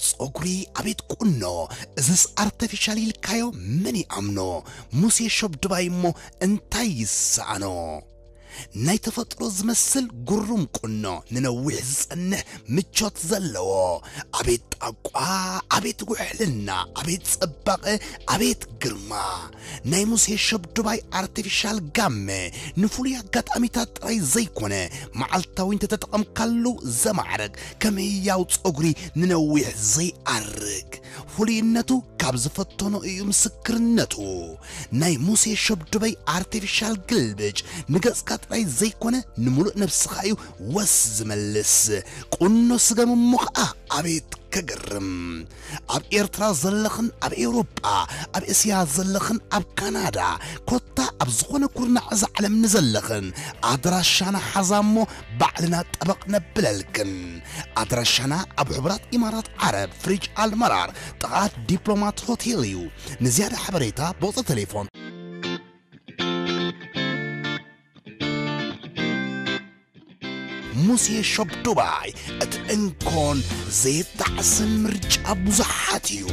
ጸጉሪ ኣቤት ቁኖ፣ እዝስ ኣርተፊሻል ኢልካዮ መን ይኣምኖ? ሙሴ ሾብ ድባይ እሞ እንታይ ይሰኣኖ? ናይ ተፈጥሮ ዝመስል ግሩም ቁኖ፣ ንነዊሕ ዝጸንሕ ምቾት ዘለዎ። ኣቤት ጣቋ፣ ኣቤት ውሕልና፣ ኣቤት ጽባቐ፣ ኣቤት ግርማ። ናይ ሙሴ ሸብ ዱባይ ኣርቲፊሻል ጋመ ንፍሉይ ኣጋጣሚታት ጥራይ ዘይኮነ፣ መዓልታዊ እንተተጠቐምካሉ ዘማዕርግ፣ ከም ህያው ጸጉሪ ንነዊሕ ዘይኣርግ። ፍሉይነቱ ካብ ዝፈተኖ እዩ ምስክርነቱ። ናይ ሙሴ ሸብ ዱባይ ኣርቲፊሻል ግልብጭ ንገጽካ ጥራይ ዘይኮነ፣ ንምሉእ ነብስኻ እዩ ወስ ዝመልስ። ቁኖ ስገም እሞ ኸኣ ኣቤት ከገርም! ኣብ ኤርትራ ዘለኽን ኣብ ኤውሮጳ፣ ኣብ እስያ ዘለኽን ኣብ ካናዳ፣ ኮታ ኣብ ዝኾነ ኩርናዕ እዛ ዓለም ንዘለኽን፣ ኣድራሻና ሓዛ እሞ ባዕልና ጠበቕ ነብለልክን። ኣድራሻና ኣብ ሕቡራት ኢማራት ዓረብ፣ ፍሪጅ ኣልመራር፣ ጥቓ ዲፕሎማት ሆቴል እዩ። ንዝያዳ ሓበሬታ ብቑጽሪ ቴሌፎን። ሙሴ ሾፕ ዱባይ፣ እቲ እንኮን ዘይጣዕስን ምርጫ ብዙሓት እዩ።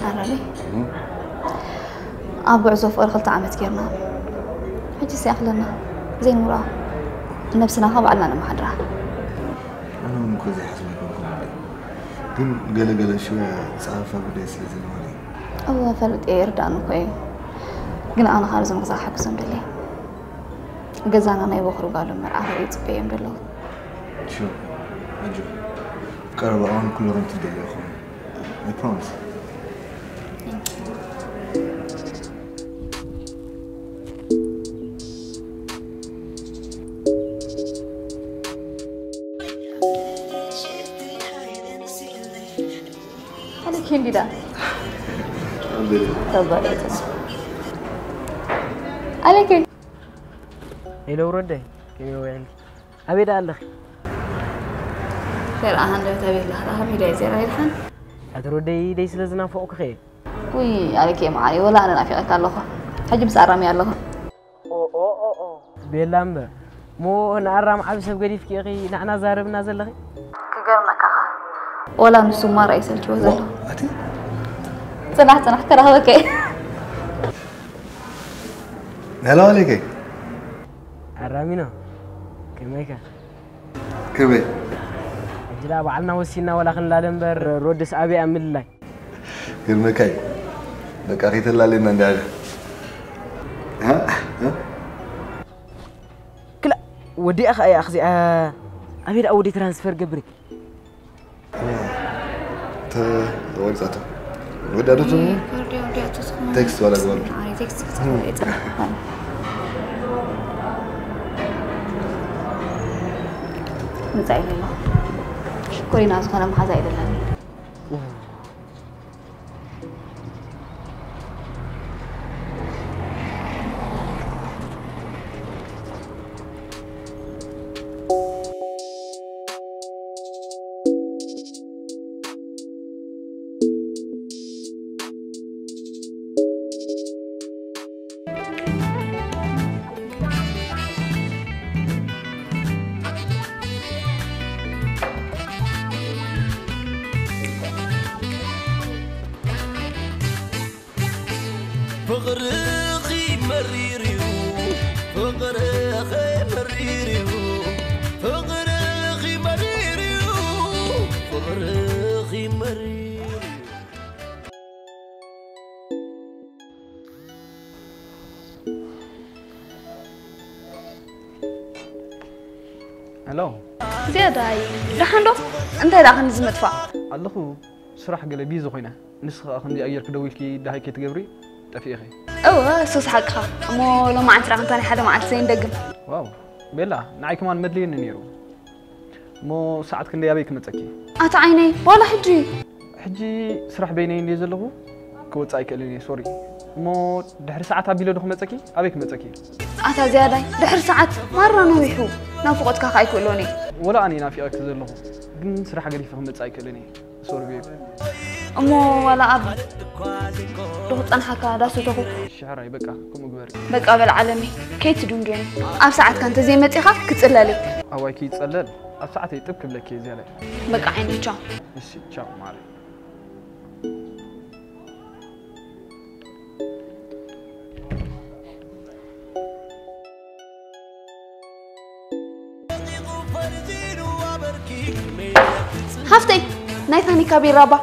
ኣራለይ፣ ኣብ ጉዕዞ ፍቕሪ ክልተ ዓመት ጌርና። ሕጂ ሲኣኽለና ዘይንምርዖ፣ ነብስና ኸ ባዕልና ነመሓድራ። ኣነ እውን እኮ ዘይሓስብ ኣይኮንኩን። ግን ገለ ገለ ሽውያ ጸሃፋ ጉዳይ ስለ ዘለዋኒ። እወ፣ ፈልጥ እየ፣ ይርዳእኒ እኮ እዩ። ግን ኣነ ካብ እዚ ምግዛእ ሓግዞም ደለየ። ገዛና ናይ በኹሪ ጓሎም መርዓ ክርኢ ይጽበዮም ደለዉ። ሹር፣ ኣጆ። ቀረባ እዋን ኩሉ ከም ትደልዮ ይኸውን። I promise. ኣለኪ እንዲዳ። ተባረከ። ኣለኪ። ሄሎ ውረደይ፣ ከመይ ውዒልኪ? ኣበይ ደኣ ኣለኺ? ከይረኣ ሃንደበት ኣበይ ኣለኻ? ደኣ ከመይ ደኣ ዜራ ይድሓን? ኣቲ ሮደይ ደይ ስለ ዝናፈቑኩኺ እየ። ውይ፣ ኣለኪ መዓረይ፣ ወላ ኣነ ናፊቐካ ኣለኹ። ሕጂ ምስ ኣራም እየ ኣለኹ። ኦ፣ ኦ፣ ኦ፣ ኦ። ቤላ እምበር። እሞ ንኣራም ዓቢ ሰብ ገዲፍኪ ኢኺ ንዓና ዛረብና ዘለኺ? ክገርመካ ኸኣ። ወላ ንሱ እማ ርኣይ ሰልችዎ ዘሎ። ኣቲ? ጽናሕ፣ ጽናሕ፣ ክረኽበካ እየ። ሄሎ፣ ኣሌከይ። ኣራሚኖ፣ ከመይካ? ከመይ? ሕጂ ደኣ ባዕልና ወሲና ወላ ክንላለ እምበር፣ ሮድስ ኣበይ ኣብ ምልላይ? ግርመካይ፣ በቃ ከይተላለየና እንዳ ኣለ። ሃ? ሃ? ክላ፣ ወዲኣ ኸኣ እያ፣ ኣኽዚኣ። ኣበይ ደኣ ወዲ ትራንስፈር ገብሪ? ኦ፣ ወዲጻቶ ወዳዶቱ ቴክስት ዋላ ግባሉ። ቴክስት ምጻ ይብሎ። ኮሪና ዝኾነ መሓዛ ይደላኒ። ፍቕርኺ መሪር እዩ ፍቕርኺ መሪር እዩ ፍቕርኺ መሪር እዩ ፍቕርኺ መሪር እዩ ሄሎ ዝያዳይ ደሓን ዶ እንታይ ደኣ ክንዚ ምጥፋእ ኣለኹ ስራሕ ገለ ቢዚ ኮይነ ንስኺ ከኣ ከምዚኣ ጌርኪ ደዊልኪ ደሃይ ከይትገብሪ ጠፊእኺ እወ እሱስ ሓቅኻ እሞ ሎማዓንቲ ደኣ ክንታ ናይ ሓደ መዓልቲ ዘይንደግም ዋው ቤላ ንዓይ ከማን መድልየኒ ነይሩ እሞ ሰዓት ክንደይ ኣበይ ክመጸኪ ኣታ ዓይነይ ዋላ ሕጂ ሕጂ ስራሕ በይነይ እንድየ ዘለኹ ክወጽእ ኣይክእልን እየ ሶሪ እሞ ድሕሪ ሰዓት ኣቢለ ዶ ክመጸኪ ኣበይ ክመጸኪ ኣታ ዝያዳይ ድሕሪ ሰዓት ማራ ነዊሑ ናፍቖትካ ከኣ ኣይክእሎን እየ ወላ ኣነ ናፊቐኪ ዘለኹ ግን ስራሕ ገዲፈ ክመጽእ ኣይክእልን እየ ሶሪ ቤብ እሞ ዋላ ኣብ ዶ ክጸንሓካ ዳሱ ተኹ ሽሕራይ በቃ ከምኡ ግበሪ በቃ በል ዓለመይ ከይትድንግየኒ ኣብ ሰዓትካ እንተዘይመጺኻ ክጽለል እየ ኣዋይ ክይጸለል ኣብ ሰዓተይ ጥብ ክብለኪ እየ ዝያዳይ በቃ ዓይነይ ቻው እሺ ቻው ማሪ ሃፍተይ ናይ ታኒካ ቢራ እባ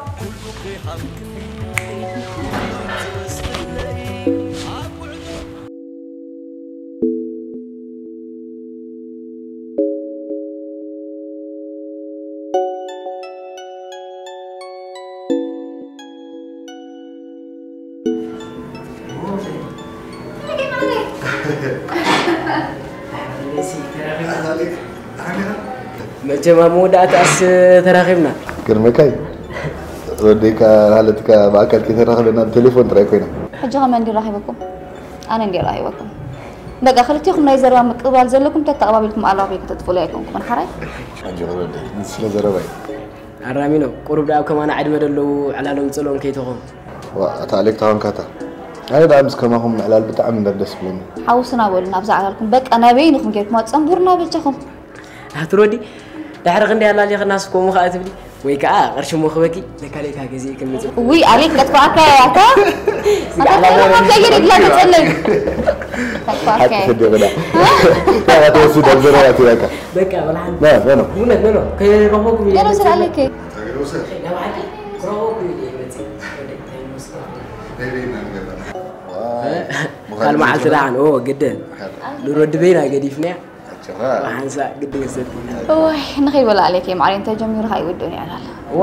መቸም ኣብ መወዳእታኣስ ተራኺብና። ግርመካይ ወደይካ ሃለትካ ብኣካል ከይተራኸበና ብቴሌፎን ጥራይ ኮይና። ሕጂ ከመን ድዩ ራኺበኩም? ኣነ እንድየ ራኺበኩም። በቃ ክልቴኹም ናይ ዘረባ ምቅብባል ዘለኩም ተተቐባቢልኩም ኣላቢኩም ተጥፍኡለይ ኣይኮንኩምን ሓራይ? ኣጆኺ ወደይ ንሱ ስለ ዘረባ እዩ። ኣራሚኖ ቁሩብ ደኣ ኣብ ከማና ዕድመ ደለዉ ዕላሎም ጽልኦም ከይትኾን። ዋእ ኣታ ኣሌክ ተኾንካ እታ ኣነ ደኣ ምስ ከማኹም ምዕላል ብጣዕሚ እምበር ደስ ይብለኒ። ሓውስና በሉ ናብዛ ዕላልኩም በቃ ናበይን ኢኹም ጌርኩማ ጸንቡርና በጃኹም። ኣትሮዲ ዳሕሪ ክንደይ ኣላሊኽናስ ከምኡ ከኣ ትብሊ ወይ ከኣ ቅርሺ እሞ ክበኪ ነካሌካ ገዚእ ክምጽእ። ውይ ኣሌክ ከጥፋኣካ እያ ኣታ። ኣታ ከይድላ መጸለይ። ከጥፋኣካ እያ። ተወስድ ኣብ ዘረባ ትበቃ። በቃ በልሓን። ኖ ኖ ኖ። እውነት ኖ ኖ። ከይረኸብኩም እየ። ገለ ስለ ኣሌክ። ካልእ መዓልቲ ደሓን ኦ ግድን ንረዲ በይና ገዲፍናያ ሓንሳእ ግድን ክሰቲ ኢና። እዋይ ንኸይበላ ኣሌክ ማዕረ እንተጀሚሩ ከይውድኡን ይዕላል። እዋ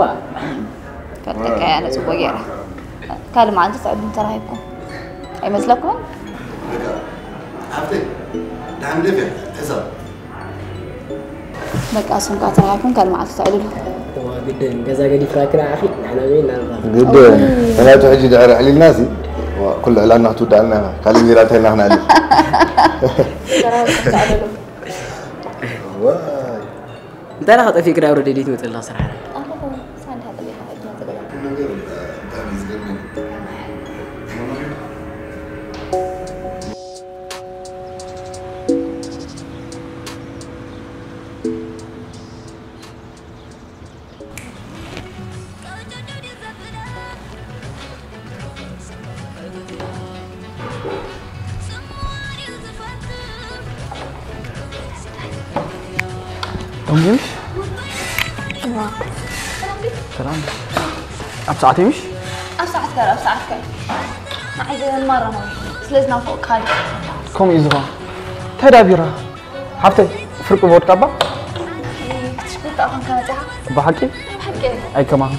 ፈልጠካያ ኣነ ጽቡቕ ገይረ። ካልእ መዓልቲ ትዕድም ተራኺብኩም ኣይመስለኩምን? በቃ ሓፍተይ ደሓን ደፊያ ሕሳብ በቃ እሱም ከዓ ተራኺብኩም ካልእ መዓልቲ ተዕልሉ። እዋ ግድን ገዛ ገዲፍና ክነኣኺ ንሕና በይና ንራኸብ። ግድን ምኽንያቱ ሕጂ ድሕሪ ኣዕሊልና ሲ ኩሉ ዕላልና ክትውድኣልና ኢና ካልእ እንጀራ እንታይ ኢልና ክነዕልል። እንታይ ደኣ ጠፊእኪ ዳኣ ወረደ ደይ ትመጽእ ኣለኻ ስራሕ? ሎሚ ምሽ ሰላም ኣብ ሰዓት ምሽ ኣብ ሰዓት ጋር ኣብ ሰዓት ጋር ንዓይ ግን ማራ ነው ስለዚ ናፍቆካ ከምኡ እዩ ዝኾን ተዳቢራ ሓፍተይ ፍርቂ ቮድካ እባ ክትሽኩርታ ኣኹን ከመፅኻ ብሓቂ ብሓቂ ኣይከማን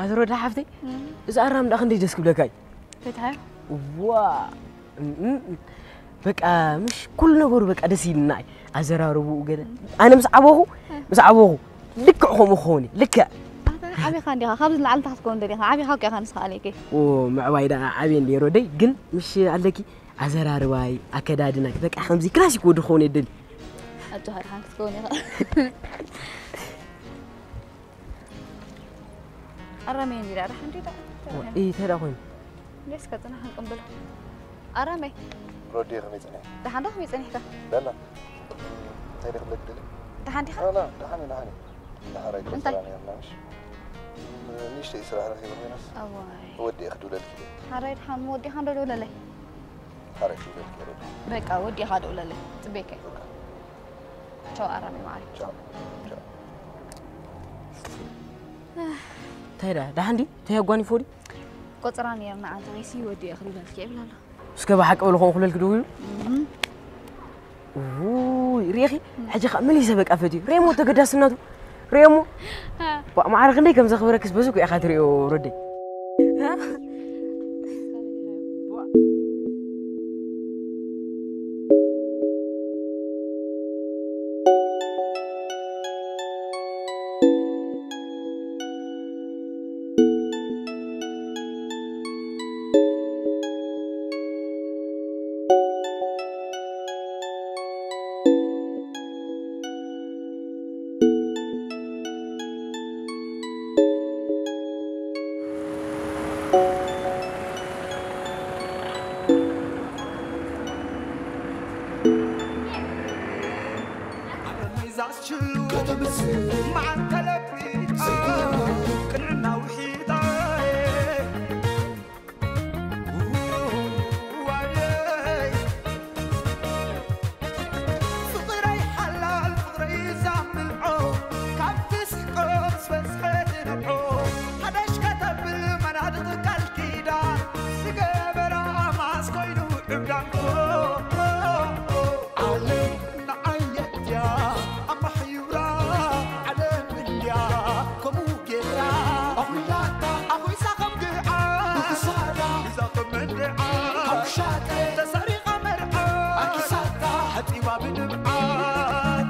ኣትሮዳ ሓፍተይ፣ እዚ ኣራም ደኣ ክንደይ ደስ ክብለካ እዩ። ፈትሓዮ? ዋ፣ እም፣ እም፣ እም። በቃ፣ ምሽ ኩሉ ነገሩ በቃ ደስ ይልና እዩ። ኣዘራርብኡ ገለ። ኣነ ምስ ዓበኹ፣ ምስ ዓበኹ፣ ልክዕ ከምኡ ክኸውን እዩ። ልክዕ። ኣታ ዓቢኻ እንዲኻ፣ ካብዚ ንላዕሊ ታሕቲ ክኸውን ደሊኻ። ዓቢኻ እኮ ኢኻ ንስኻ ኣለይከ። ኦ፣ ምዕባይ ደኣ ዓብየ እንደ ሮደይ፣ ግን ምሽ ኣለኪ፣ ኣዘራርባይ፣ ኣከዳድናይ፣ በቃ ከምዚ ክላሲክ ወዲ ክኸውን እየ ደሊ። ኣጆኻ፣ ደሓን ክትከውን ኢኻ። ኣራመይ እንዲዳ፣ ደሓን ዲዳ? ዋ፣ እ፣ እንታይ ደኣ ኮይኑ? ደስ ከጽናሕ ክንቅምብሎ። ኣራመይ። ሮዲ ከመይ ጸኒሕካ? ደሓን ዶ ከመይ ጸኒሕካ? ደላ። እንታይ ደኣ ክብለክ ደሊ? ደሓን ዲኻ? ላ፣ ላ፣ ደሓን እየ፣ ደሓን እየ። ደሓር እንታይ? ኣይቆጸራን እየ፣ ምናምሽ። ንእሽተይ ስራሕ ረኺበ ኮይነስ። ኣዋይ። ወዲኤ ክድውለልክ እየ። ሓራይ ደሓን ወዲኻ እንዶ ደውለለይ። ሓራይ ክድውለልክ እየ፣ ሮዲ። በቃ ወዲኻ ደውለለይ። ጽቤከ። በቃ። ቻው ኣራመይ ማዓረይ። ቻው። ቻው። እንታይ ደኣ? ደሓን ድዩ? እንታይ ኣጓኒፎ ድዩ? ቆጽራ ነይርና ኣንተ ወይሲ ወዲ እየ ክልበልኪ እየ ብላ ኣሎ። እስከ ብሓቂ በሉ፣ ኾንኩ ለልክ ድውዩ? እህ። ውይ፣ ሪኢኺ? ሕጂ ኸኣ መሊሰ በቃ ፈትዩ። ሪኤሞ ተገዳስነቱ። ሪኤሞ። ባ፣ ማዕረ ክንደይ ከም ዘኽብረክስ በዚ እኮ ኢኻ ትሪኦ፣ ሮደይ። ፍቕረይ ሓላል ፍቕረይ ዛምልዖ ካብ ትስሕቆ ምስ በዝሐ ትነብዖ ሓደሽ ከተብል መናድቕ ቃል ኪዳን ዝገበራ ኣማስ ኮይኑ ዕብዳንኮ ዓለም ንዓየት እያ ኣማሕዩራ ዓለም እንድያ ከምኡ ጌራ ኣኹላታ ኣኹይሳ ከም ግዓ ብክሳዳ ሒዛ ከም መንድዓ ኣውሻጠ ተሰሪቓ መርዓ ኣኪሳታ ሓጺባ ብንብዓት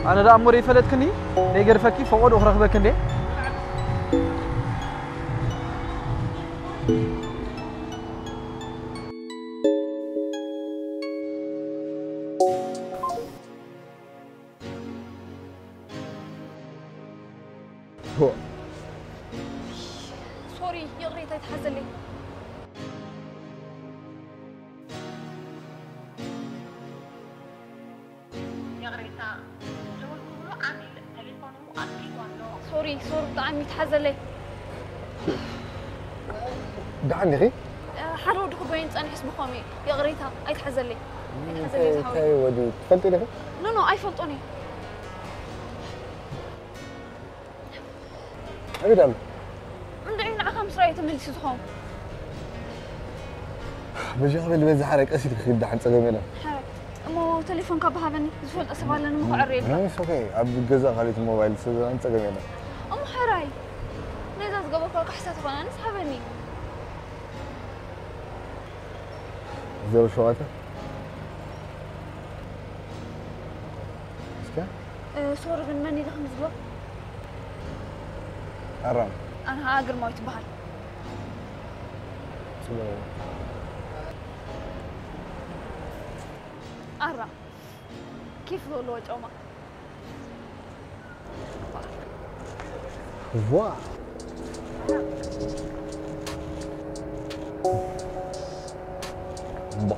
ኣነ ደኣ እሞ ደይፈለጥክኒ ደይገድፈኪ ፈቖዶ ክረኽበኪ እንዴ። ሆ። ሶሪ፣ ይቕሬታ ይትሓዘለይ። ይቕሬታ፣ ዝደወልኩሉ ዓሚል ቴሌፎኑ ኣጥፊኡ ኣሎ። ሶሪ፣ ሶሪ፣ ብጣዕሚ ይትሓዘለይ። ደሓን ዲኺ? ሓደ ወዲ ክጎየን ጸኒሑስ ብኸምኡ እዩ። ይቕሬታ፣ ኣይትሓዘለይ። ኣይትሓዘለይ እንታይ፣ ዝሓወይ። እንታይ ወዲ ትፈልጢ ዲኺ? ኖ፣ ኖ፣ ኣይፈልጦን እየ። ኣበይ ደኣ ኣሎ? እንድዒ ንዓኻ ምስ ረኣየ ተመሊሱ ዝኸውን። በጃኻ በል በዚ ሓራይ ቀስ ኢልኪ ኪድ ደሓን ጸገም የለን። ሓራይ እሞ ቴሌፎንካ ብሃበኒ ዝፈልጦ ሰብ ኣለኒ እሞ ክዕረ ኢልካ። ኖ፣ it's okay። ኣብ ገዛ ካልኦት ሞባይል ስለ ዘለኒ ጸገም የለን። እሞ ሓራይ ነዛ ዝገበርካ ካሕሳ ተኾይና ኣነስ ሃበኒ። ዜሮ ሸውዓተ እስከ እ፣ ሶሪ ግን መን ኢለ ክምዝግቦ? ኣራም። ኣነ ኸዓ ግርማዊት ትበሃል። ጽቡቕ። ኣራም። ኬፍ ዘለዎ ጮማ። ዋ። እምባ።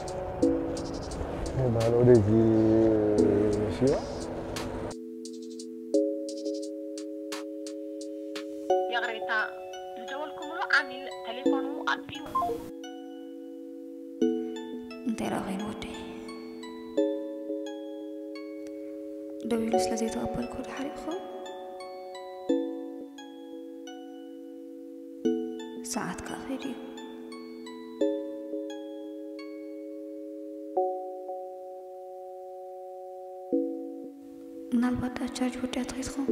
ናይ ባህሊ ወደዚ ሽዋ። ዝደወልኩምሉ ዓሚል ተሌፎኑ ኣጥፊኡ። እንታይ ደኣ ኮይኑ ወደይ? ደዊሉ ስለ ዘይተቐበልኩ ድሓር ይኸውን? ሰዓት ከኣ ከይዱ እዩ። ምናልባት ደኣ ቻርጅ ወዲኣቶ ከይትኸውን?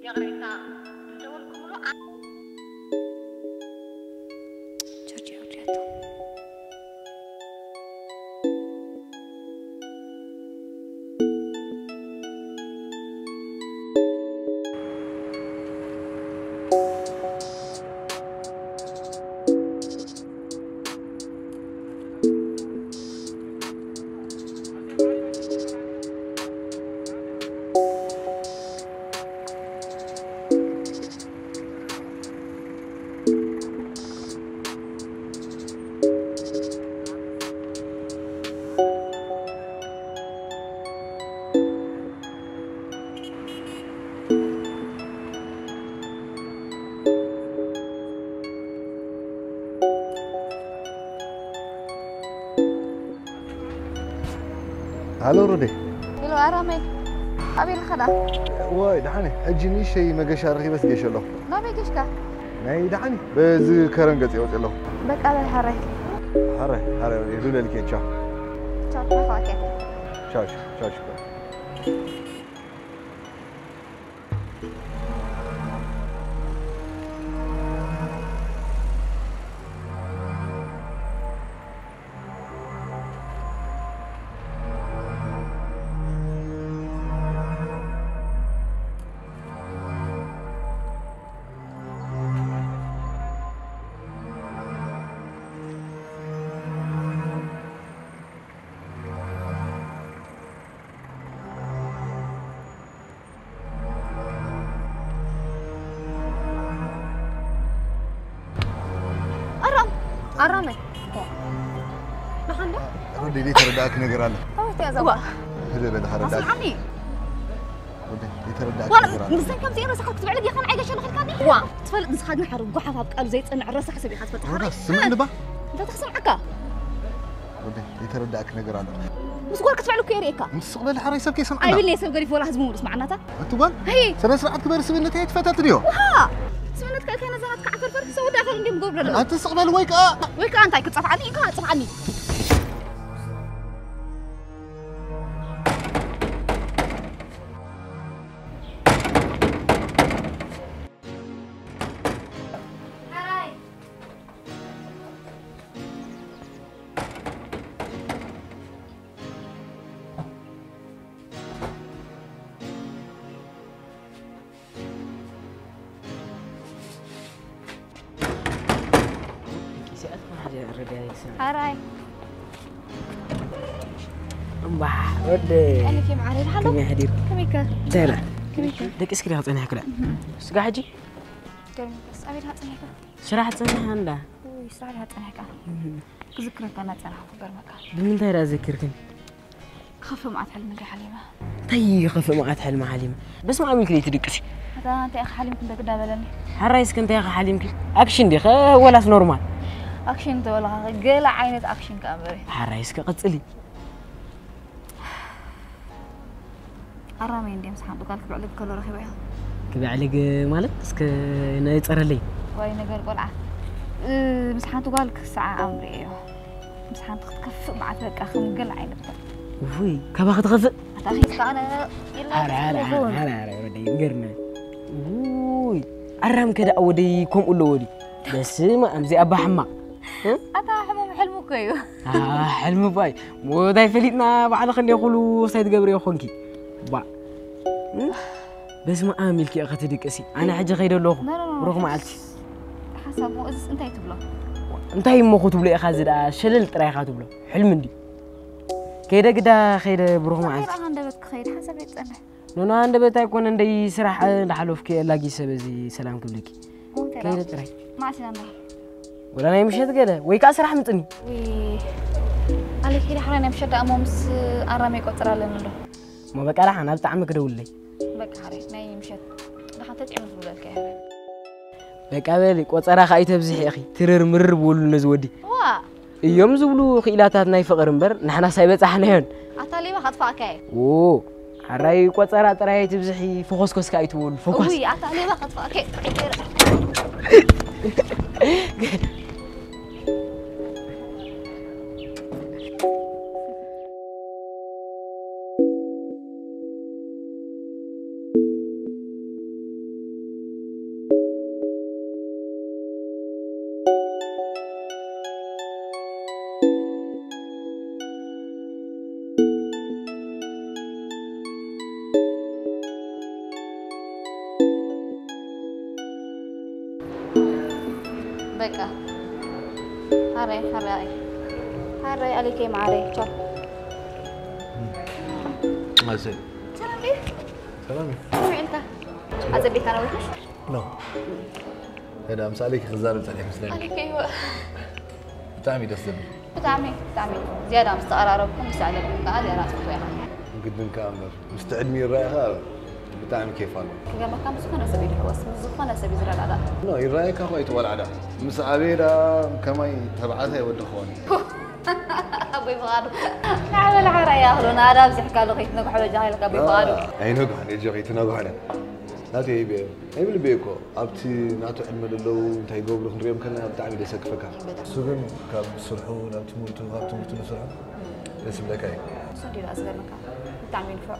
ይቕሬታ፣ ዝደወልኩምሉ ኣ- ቻርጅ ኣውዲኣቶ። ሃሎ ሮዴ። ሄሎ ኣራመይ፣ ኣበይ ኣለኻ ደኣ? ዋይ ደሓን እየ። ሕጂ ንእሽተይ መገሻ ረኺበስ ገይሸ ኣለኹ። ናበይ ገሽካ? ናይ ደሓን በዚ ከረን ገጽ ወጽእ ኣለኹ። በቃ በል ሓራይ። ሓራይ ሓራይ ሮዴ፣ ዱለልኪ። ቻው። ቻው፣ ናፋቕኪ። ቻው ቻው ቻው። ኣራም ኣራመይ ንሓንዶ ሮዴ ዘይተረዳእክ ነገር ኣሎ። ታወት ያዘዋ። ህደ በለ ሓረዳ ኣስምዓኒ። ሮዴ ዘይተረዳእክ ዋላ ነገር ኣሎ። ምስን ከምዚ ረሳሕ ክትብዕል ጌኻን ኣይገሸልኽልካኒ። ዋ ትፈልጥ ንስኻ ግን ሓረ ጓሓፍ ኣብ ቃሉ ዘይጸንዕ ረሳሕ ሰብ ኢኻ ትፈልጥ። ሮዳ ሓራይ ስምዕኒ ባ። እንታይ ተክስምዓካ? ሮዴ ዘይተረዳእክ ነገር ኣሎ። ምስ ጓል ክትብዕል እኮ የርእየካ። ምስ ስቕ በለ ሓራይ ሰብ ከይሰምዓና። ኣይብልኒ ሰብ ገዲፍ ወላ ህዝቢ ሙሉእ ስምዓናታ። ኣቲ ጓል፣ ሄይ! ስነ ስርዓት ክበር ስብእነት እየ ትፈተት ድዮ? ውሃ! ስብእነት ከእከ ነዛ ናትካ ዓፈርፈር ክሰውዳ ኣፈር እንዲም ገብረሉ። ኣቲ ስቕ በል ወይ ከኣ ወይ ከኣ እንታይ ክጸፍዓኒ ኢኻ ጽፍዓኒ። ሓራይ እምባሕ ወደ ቀኒኪ ማዕረ ይልሓሎ። ከመይ ሓዲርኪ? ከመይከ? ሰላም። ከመይከ? ደቂ እስኪ ዲኻ ጸኒሕክላ? ስጋ ሕጂ? ገርምከስ ኣበይ ዲኻ ጸኒሕካ? ስራሕ ጸኒሐ እንዳ። ውይ፣ ስራሕ ዲኻ ጸኒሕካ? ክዝክረካ እናጸናሕኩ ገርመካ። ብምንታይ ደኣ ዘኪርክን? ክኸፍእ መዓት ሕልሚ እንደ ሓሊመ። እንታይ ይኸፍእ መዓት ሕልሚ ሓሊመ? በስመ ኣብ ኢልኪ ትድቅሲ። ኣታ እንታይ ኢኻ ሓሊምክ እንደ ግዳ በለኒ። ሓራይ እስከ እንታይ ኢኻ ሓሊምኪ? ኣክሽን ዲኸ ወላስ ኖርማል? ኣክሽን ተበልኻ ገለ ዓይነት ኣክሽን ከኣ እምበሪ። ሓራይ እስከ ቀጽሊ። ኣራመይ እንደ ምስ ሓንቲ ጓል ክብዕልግ ከሎ ረኺበያ። ክብዕልግ ማለት እስከ ነጸረለይ። ዋይ ነገር ቆልዓ። እ፣ ምስ ሓንቲ ጓል ክሰዓዓም ርእየዮ። ምስ ሓንቲ ክትከፍእ መዓት በቃ ከም ገለ ዓይነት ጓል። ውይ፣ ካባ ክትኸፍእ? ኣታ ኺስካ ኣነ ኢላ ሃረ፣ ሃረ፣ ሃረ፣ ይኹን። ሃረ፣ ሃረ፣ ወደይ፣ ይገርመ። ውይ፣ ኣራም ከ ደኣ ወደይ ከምኡ ኣለዎ ድዩ? በስመ ኣብ፣ እዚ ኣባ ሕማቕ። እ? ኣታ ሕሙም ሕልሙ እኮ እዩ። አ፣ ሕልሚ ባይ። ሞት ኣይፈሊጥና፣ ባዕልኺ እንደ ኩሉ ስታይ ትገብሪ ይኾንኪ። ባ። እ? በስመ ኣብ ኢልኪ ኢኺ ትድቅሲ። ኣነ ሕጂ ከይደ ኣለኹ። ኖ፣ ኖ፣ ኖ፣ ብሩኽ መዓልቲ። ሓሳብ እሞ እዚስ እንታይ ትብሎ? እንታይ እሞ ክትብሎ ኢኻ፣ እዚ ደኣ ሸለል ጥራይ ኢኻ ትብሎ። ሕልሚ እንድዩ። ከይደ ግዳ ከይደ ብሩኽ መዓልቲ። ከይደ ኣንደበት ክኸይድ ሓንሳብ ዘይትጸንሕ። ኖኖ፣ ኣንደበት ኣይኮነ፣ እንደይ ስራሕ እንዳሓለፍኩ እየ ላጊሰ በዚ ሰላም ክብልኪ። ከይደ ጥራይ። መዓስ ኢና ንራኸብ? ወላ ናይ ምሸት ገለ ወይ ከዓ ስራሕ ምጽኒ። ውይ፣ ኣሌክ፣ ዳሕራይ ናይ ምሸት ደኣ እሞ ምስ ኣራም ይቆጽር ኣለኒ ኣሎ። እሞ በቃ ደሓን፣ ኣብ ጣዕሚ ክደውልለይ። በቃ ሓረይ፣ ናይ ምሸት ደሓን ተጥዕሙ ክብለልካ እየ። በቃ በሊ፣ ቆጸራ ከኣ ኣይተብዝሒ ኢኺ። ትርር ምርር ብወሉ ነዚ ወዲ። ዋ! እዮም ዝብሉ ክኢላታት ናይ ፍቕሪ እምበር፣ ንሕናስ ኣይበጻሕናዮን። ኣታ ሌባ ከጥፋእካ እየ። ዎ፣ ሓራይ ቆጸራ ጥራይ ኣይትብዝሒ፣ ፈኾስኮስካ ኣይትበሉ፣ ፈኳስ። ውይ፣ ኣታ ሌባ ከጥፋእካ እየ። በቃ። ሃራይ፣ ሃራይ። ሃራይ፣ ኣሌከይ መዓረይ። ቻው። ኣሰይ። ሰላም ድዩ? ሰላም እዩ። ከመይ ውዒልካ? ኣጸቢቕካ ነዊሕሽ? ኖ። ሄዳ፣ ምስ ኣሌክ ክዛረብ ጸኒሐ መስለኒ። ኣሌክ፣ እዎ። ብጣዕሚ ደስ ዘብል። ብጣዕሚ፣ ብጣዕሚ። ዝያዳ ምስ ተቐራረብኩም፣ ምስ ኣሌክ ከኣ ዝያዳ ትፈትዎ ኢኻ። ግድን ከኣ እምበር፣ ምስቲ ዕድሚኡ ይረኣይ ከኣ ብጣዕሚ ኬፍ ኣሎ። ክገርመካ፣ ምስ ዝኾነ ሰብ እዩ ዝሕወስ፣ ምስ ዝኾነ ሰብ እዩ ዝረዳዳእ። ኖ፣ ይረኣየካ እኮ ኣይትቆልዓ ዳ። ምስ ኣበየ ዳ ከማይ ተባዕታይ ወዲ ክኸውን እዩ። ኣቦይ ፍቓዱ። ንዓበል ሓራ ይኣኽሎ፣ ናዳ ኣብዚሕካ ኣሎ፣ ከይትነግሖ በጃኻ ኢልካ ኣቦይ ፍቓዱ። ኣይነግሖን፣ እጆ ከይትነግሖ ዳ። ናተይ ይብየ፣ ኣይብል ብየ እኮ። ኣብቲ ናቱ ዕድመ ዘለዉ እንታይ ይገብሩ ክንሪኦም ከለና ብጣዕሚ ደሰክፈካ። እሱ ግን ካብ ስርሑ ናብ ትምህርቱ፣ ካብ ትምህርቱ ንስርሑ ደስ ይብለካ እዩ። እሱ እንዲዩ ደኣ ዝገርመካ። ብጣዕሚ ንፉዕ።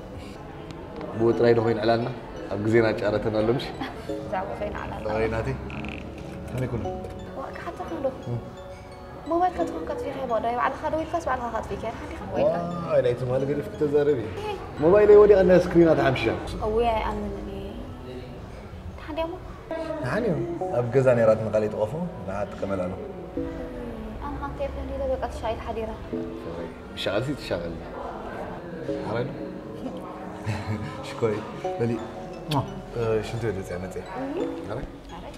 ብኡ ጥራይ ዶ ኮይኑ ዕላልና? ኣብ ግዜና ጫረተና ኣሎ ምሽ? ብዛዕባ ኮይኑ ዕላልና። ወይ ናተይ? ከመይ ኩሉ? ዋ፣ ክሓተካ ዶ? እም። ሞባይልካ ትኾን ከጥፊእካዮ ብቐዳይ ባዕልኻ ደዊልካስ ባዕልኻ ከጥፊእካዮ ሓዲኻ ወይ ኢልካ? ዋይ፣ ናይ ትማሊ ገዲፍኪ ተዛረቢ። እህ። ሞባይለይ ወዲቓ እንዳ ስክሪና ተሓምሺሻ። እውይ፣ ኣይኣምንን እየ። ደሓን ድያ እሞ? ደሓን እዩ። ኣብ ገዛ ነይራ ትንቃለይ ተቐፎ፣ ንዓ ትጥቀመላ ኣለኹ። ኣነ ኸኣ እንታይ ኮን ኢለ በቃ ትሻቒል ሓዲራ። እወይ፣ ብሻቐልሲ ትሻቐል። ሓራይ ዶ? ሽኮይ፣ በሊ፣ እ፣ ሽንት ቤት ወፂኣ መፅያ። እህ። ሓራይ? ሓራይ።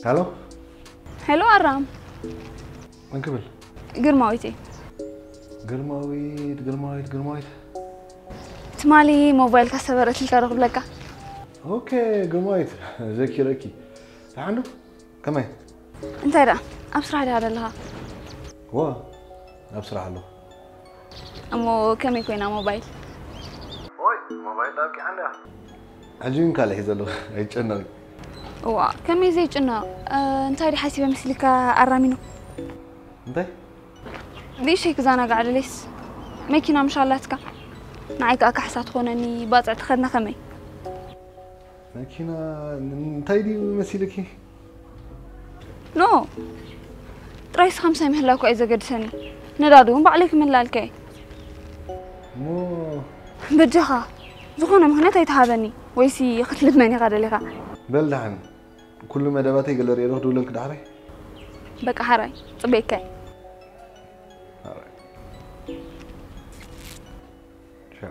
ሄሎ። ሄሎ ኣራም። መን ክብል? ግርማዊት እየ። ግርማዊት፣ ግርማዊት፣ ግርማዊት። ትማሊ ሞባይልካ ሰበረትልካ ዶ ክብለካ? ኦኬ፣ ግርማዊት፣ ዘኪረኪ። ደሓን ዶ? ከመይ? እንታይ ደኣ? ኣብ ስራሕ ዲኻ ዘለኻ? እወ፣ ኣብ ስራሕ ኣለኹ። እሞ ከመይ ኮይና ሞባይል? ኦይ፣ ሞባይል ኣብቂዓ እንድያ። ሕጂ ግን ካልእ ሒዘ ኣለኹ፣ ኣይትጨነቒ። እዋ፣ ከመይ ዘይጭነቕ? እ፣ እንታይ ድዩ ሓሲበ መሲልካ ኣራሚኖ? እንታይ? ንእሽተይ ክዘናጋዕ ደልየስ፣ መኪና ምሽ ኣላትካ? ንዓይ ከኣ ካሕሳ ትኾነኒ፣ ባጽዕ ትኸድና ከመይ? መኪና ን-፣ እንታይ ድዩ መሲልኪ? ኖ፣ ጥራይ ስኻ ምሳይ ምህላው እኮ እዩ ዘገድሰኒ። ነዳዲ እውን ባዕለይ ክምልኣልካ እየ። እሞ በጃኻ፣ ዝኾነ ምኽንያት ኣይትሃበኒ፣ ወይሲ ክትልመን ኢኻ ደሊኻ? በል ደሓን፣ ኩሉ መደባተይ ገለ ርእየ ዶ ክድውለልኪ ዳሕራይ? በቃ ሓራይ፣ ጽበየካ እየ። ሓራይ። ሻ።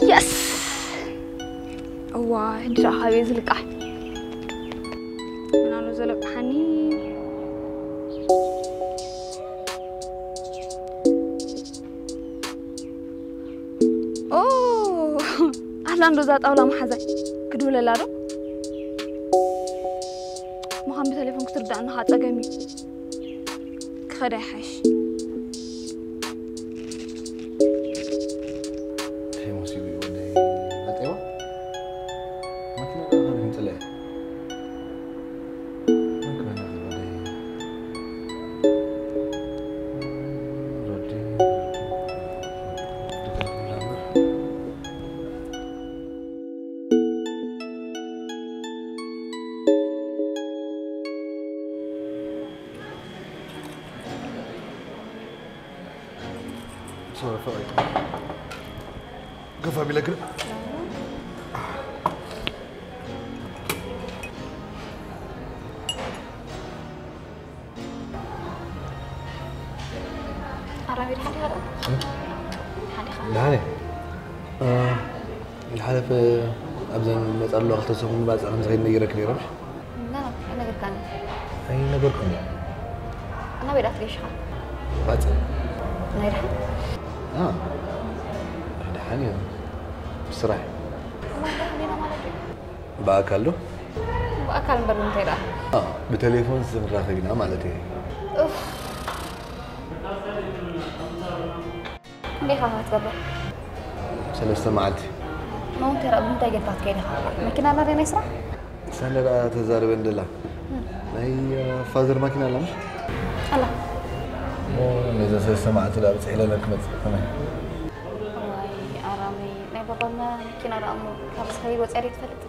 የስ! እዋ፣ ሕጂ ደኣ ካበይ ዝልቃሕ? መን ኣሎ ዘለቅሓኒ? ኦ፣ ኣላ እንዶ እዛ ጣውላ መሓዛይ። ክድውለላ ዶ? ምዃን ብቴሌፎን ክትርዳእኒ ኸዓ ጸገም እዩ። ክኸዳ ይሓይሽ። እንታይ መሲሉ እዩ ወደይ? መጤዋ? መኪና ከፍ ኣቢለክን። ኣራሚ ድሓን ኢኻ ዶ? ድሓን ኢኻ? ደሓን እየ። እ፣ ዝሓለፈ ኣብዘን መጻ ኣለዋ ክልተ ሰሙን ባጽዕ ከም ዝኸይድ ነጊረክ ነይረ፣ ምሽ? ና፣ ኣይነገርካኒ። ኣይነገርኩን እየ። ናበይ ደኣ ትገይሽ ኢኻ? ባጽዕ። ናይ ደሓን? ኣ፣ ደሓን እየ። ብስራሕ። እሞ እንታይ ኾይና ማለት እዩ? ብኣካል ዶ? ብኣካል እምበር ብምንታይ ደኣ? ኣ፣ ብቴሌፎን ስንራኸብ ኢና ማለት እየ። ኡፍ። እንዴ ኢኻ ክትገብር? ሰለስተ መዓልቲ። ማውንቴራ ብምንታይ ጌርካ ክትከይድ ኢኻ? መኪና ኣላ ናይ ስራሕ? ሳለ ደኣ ተዛርበ እንደላ። ናይ ፋዘር ማኪና ኣላ ምሽ? ኣላ። እሞ ነዛ ሰለስተ መዓልቲ ደኣ ብፅሒለለን ክመፅእ ከመይ? ዋይ ኣራመይ፣ ናይ ባባ መኪና ደኣ እሞ ካብ ዝኸይድ ወፂኣ ዶ ትፈልጥ?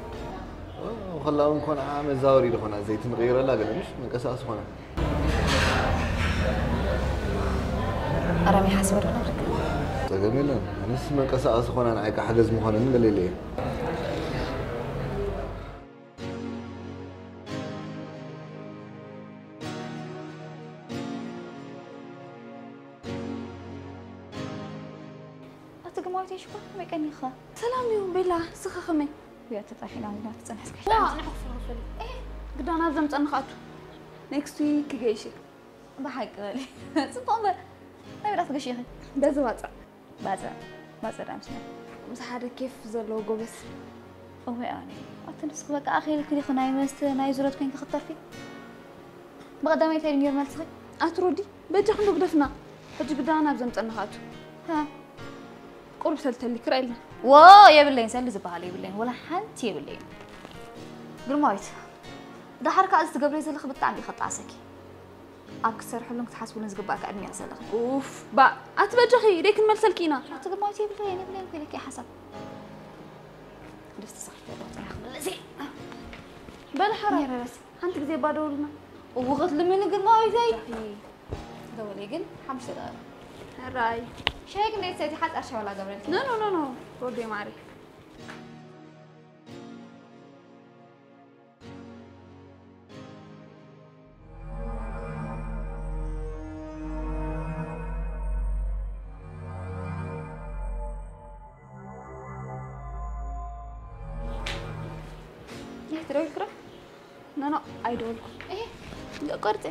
ከላ እውን ኮንዓ መዛወሪ ዝኾና ዘይቲ ንቕይረላ ገለ ምሽ መንቀሳቐሲ ኮና። ኣራሚ ሓስበ ዶ ነግርክ? ጸገም የለን። ኣነስ መንቀሳቐሲ ኮና ንዓይ ከዓ ሓገዝ ምኾነኒ ገለ ኢለ እየ። ኣቲ ግማዊት ሽኮር መቀኒኻ። ሰላም እዩ ቤላ፣ ስኻ ከመይ? ያ ተጣሒና ኢና ትጸንሕ እስከ። ዋ፣ ንሕክፍል ክፍል። ኤ፣ ግዳና ዘምጸን ንኻቱ። ኔክስት ዊክ ክገይሽ። ብሓቂ በሊ። ጽቡቕ እምበር። ናይ ብዳት ገሺኺ። በዚ ባጽዕ። ባጽዕ። ባጽዕ ዳምስና። ምስ ሓደ ኬፍ ዘለዎ ጎበዝ። እወ ኣነ። ኣቲ ንስኺ በቃ ኣኺልኪ ዲኺ ናይ መስተ፣ ናይ ዙረት ኮይንኪ ክትተርፊ? ብቐዳማይ እንታይ ድዩ ነይሩ መልስኺ? ኣቲ ሮዲ፣ በጃ ክንዶ ግደፍና። ሕጂ ግዳና ኣብ ዘምጸን ንኻቱ። ሃ። ቁሩብ ሰልተሊ ክረኣየልና። ዎ፣ የብለይን፣ ሰልዲ ዝበሃል የብለይን፣ ወላ ሓንቲ የብለይን። ግርማዊት፣ ደሓር ከኣ እዚ ትገብርዮ ዘለኺ ብጣዕሚ እዩ ከጣዕሰኪ። ኣብ ክትሰርሕሉን ክትሓስብሉን ዝግባእካ ዕድመ ኢኺ ዘለኺ። ኡፍ፣ ባ፣ ኣቲ በጃኺ፣ ደይ ክንመልሰልኪ ኢና። ኣቲ ግርማዊት፣ የብለይን፣ የብለይን እኮ ኢለኪ እየ ሓሳብ። ደስ ትስኽፊ ኣለዋ፣ ጥራሕ ክመለስ እየ። በል ሓራይ። ሓንቲ ግዜ እባ ደውልና። እውኸት ልምኒ ግርማዊተይ። ደወለይ ግን ሓሙሽተ ደቂቕ። ሕራይ። ሻሂ ግን ደይ ትሰቲ ሓጻር ሻሂ ዋላ ገብረልኪ። ኖ፣ ኖ፣ ኖ፣ ኖ። ሮዴ ማሪ። ይህ ትደውል ክራ? ኖ፣ ኖ፣ ኣይደወልኩን። እህ፣ ቆርጸ።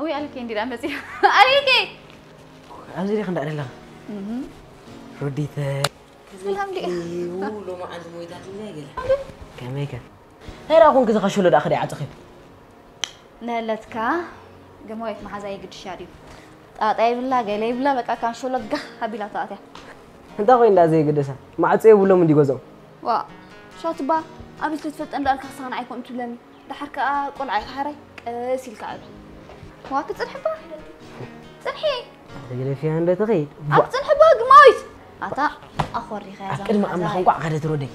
ወይ ኣልኬ እንዲዳ መጽያ። ኣልኬ! ኣብዚ ዲኺ እንዳዕደለኻ? እህ። ሮዲተ። ሰላም ዲያ? እዩ፣ ሎማዓንቲ ሞይታትኒ ገለ። ከመይ ከ? እንታይ ደኣ ኮንኪ፣ እዚ ካሾሎ ደኣ ከደይ ዓጽኺ? ነለትካ ግርማዊት መሓዛ የግድሻ ድዩ? ጣጣ ይብላ፣ ገለ ይብላ፣ በቃ ካንሾሎ ጋህ ኣቢላ ተኣትያ። እንታይ ኮይና ዘይግደሳ? ማዕጾ የብሎም እንዲ ገዝኦም። ዋ፣ ሻቱባ፣ ኣበይ ስለ ትፈልጠን ደኣ ኢልካ ክሳኻ ንዓይ ከምኡ ትብለኒ? ደሓር ከኣ ቆልዓ ኢኻ ሓራይ፣ ቀስ ኢልካ ዓቢ። ዋ፣ ክትጽንሕባ? ጽንሒ! ተግለፊያ እንዶ ትኸይድ። ኣብ ጽንሕባ ግርማዊት! ኣታ ኣኾሪኻ ኣብ ቅድሚ ኣምላኽ እንቋዕ ከደት ሮደይ።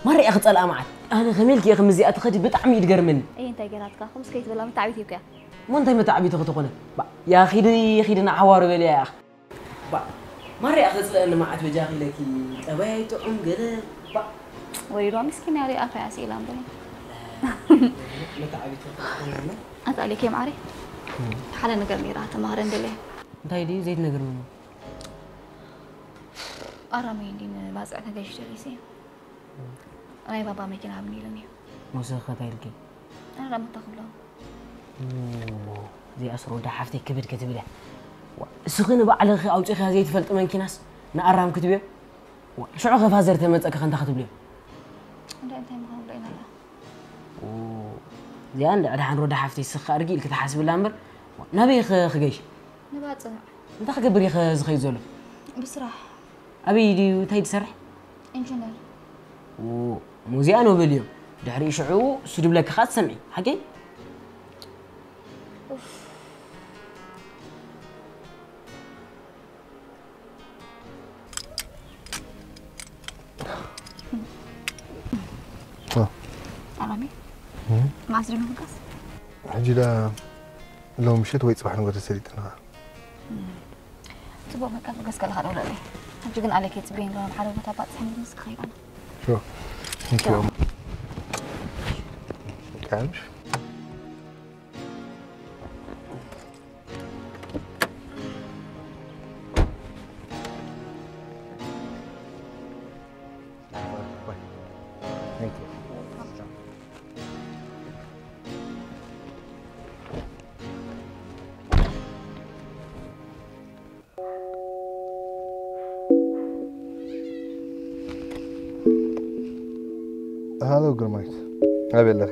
ማርያ ክጸልኣ መዓት። ኣነ ከመይ ኢልኪ ኢኺ ከምዚኣ ትኸዲ ብጣዕሚ እዩ ዝገርመኒ። እይ፣ እንታይ ገይራትካ? ከምዚ ከይትበላ መታዕቢት እኮ እያ። እሞ እንታይ መታዕቢት ክትኾነ? ባ፣ ያ ኺዲ፣ ኺዲ ንዓዋሩ በልያ ኢኻ። ባ፣ ማርያ ክጽልኣኒ መዓት በጃኺ ኢለኪ። ጠባይ ኣይጥዑም ገለ። ባ። ወይዶ ምስኪን ያሪ ኣፋ ያሲ ኢላ እምበይ። መታዕቢት ክትኾነ። ኣታ ኣሌኬ ማዕሪ። ሓደ ነገር ነይራ ተማሃረ እንደለ። እንታይ ድዩ ዘይትነግርኒ? ኣራመይ እንዲ ንባጽዕ ተገይሽ ተሪሲ። ናይ ባባ መኪና ሃብኒ ኢሉኒ። መውሰኺ እንታይ ኢልኪ? ኣነ ደኣ መታ ክብሎ። እሞ፣ እዚኣስ ሮዳ ሓፍተይ ክብድ ክትብል እያ። ዋ፣ እስኺ ንባዕልኺ ኣውጺእኽያ ዘይትፈልጢ መንኪናስ ንኣራም ክትብዮ? ዋ፣ ሽዑ ኸ ፋዘር ተመጸ ከ እንታይ ክትብልዮ? እንዳ እንታይ ምዃን ብሎ ኢና። ኦ፣ እዚኣ እንዳ ድሓን ሮዳ ሓፍተይ ስኻ ኣድርጊ ኢልኪ ትሓስብላ እምበር፣ ዋ፣ ናበይ ኸ ክገይሽ? ንባጽዕ። እንታይ ክገብር እዩ ኸ ዝኸይድ ዘሎ? ብስራሕ። ኣበይ ድዩ? እንታይ ትሰርሕ? ኢንጂነር። ኦ፣ ሙዚያ ኖበል እዮም። ድሕሪኡ ሽዑ እሱ ድብለኪ ኸኣ ትሰምዒ። ሓቂ? ኡፍ። ኦ። ኣላሚ? እም? መዓስ ዶ ንፍጋስ? ሕጂ ዳ ሎም ምሽት ወይ ጽባሕ ንጎ ተሰሊጥና። ጽቡቕ፣ በቃ፣ ገስ ከለኻ ደውለለይ። ሕጂ ግን ኣሌክ የጽበየኒ ኣሎ፣ ሓደ ቦታ ባጽሕ ምስ ክኸይድ ኣነ። ሹር። ቴንክ ዩ። በቃ፣ ምሽ። Thank you. ሃሎ ግርማይት፣ ኣበይ ኣለኺ?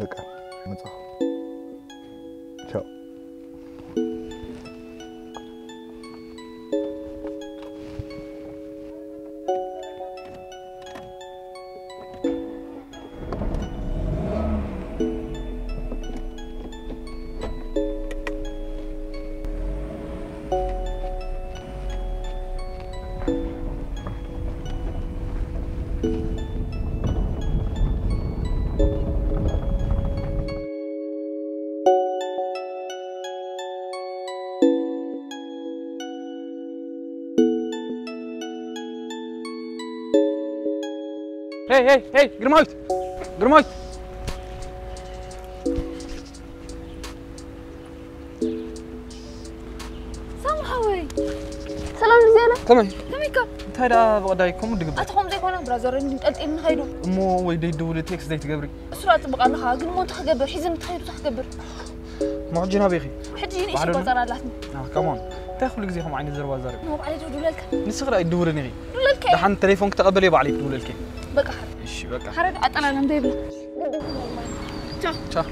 በቃ መጻኹ። ቻው። ሄይ፣ ሄይ፣ ሄይ፣ ግርማዊት! ግርማዊት! ሳሙ ሓወይ! ሰላም ልዝያና? ከመይ? ከመይ እካ? እንታይ ደኣ ብቐዳይ ከምኡ ድግበር? ኣቲ ከምኡ ዘይኮነ ብራዘር እንጠልጢል ንኸይዱ። እሞ ወይ ደይደውሊ ቴክስት ዘይትገብሪ? እሱ ደኣ ጽቡቕ ኣለኻ፣ ግን እሞ እንታይ ክገብር? ሒዝኒ ትኸይዱ እንታይ ክገብር? መሕጂ ናበይ ኢኺ? ሕጂ ንእሽቶ ባዕሉ ቆጸራ ኣላትኒ። አ፣ come on። እንታይ ኩሉ ግዜ ከምኡ ዓይነት ዘረባ ዛረብ? ኖ፣ ባዕለይ ዶ ድውለልካ? ንስኺ ደኣ ኣይትድውልን ኢኺ። ድውለልካ እየ። ደሓን ቴሌፎን ክተቐበል እየ ባዕለይ ክድውለልኪ። በቃ ሓረ። እሺ፣ በቃ። ሓረ ኣጠላላ እንታይ ይብላ? ቻው። ቻው።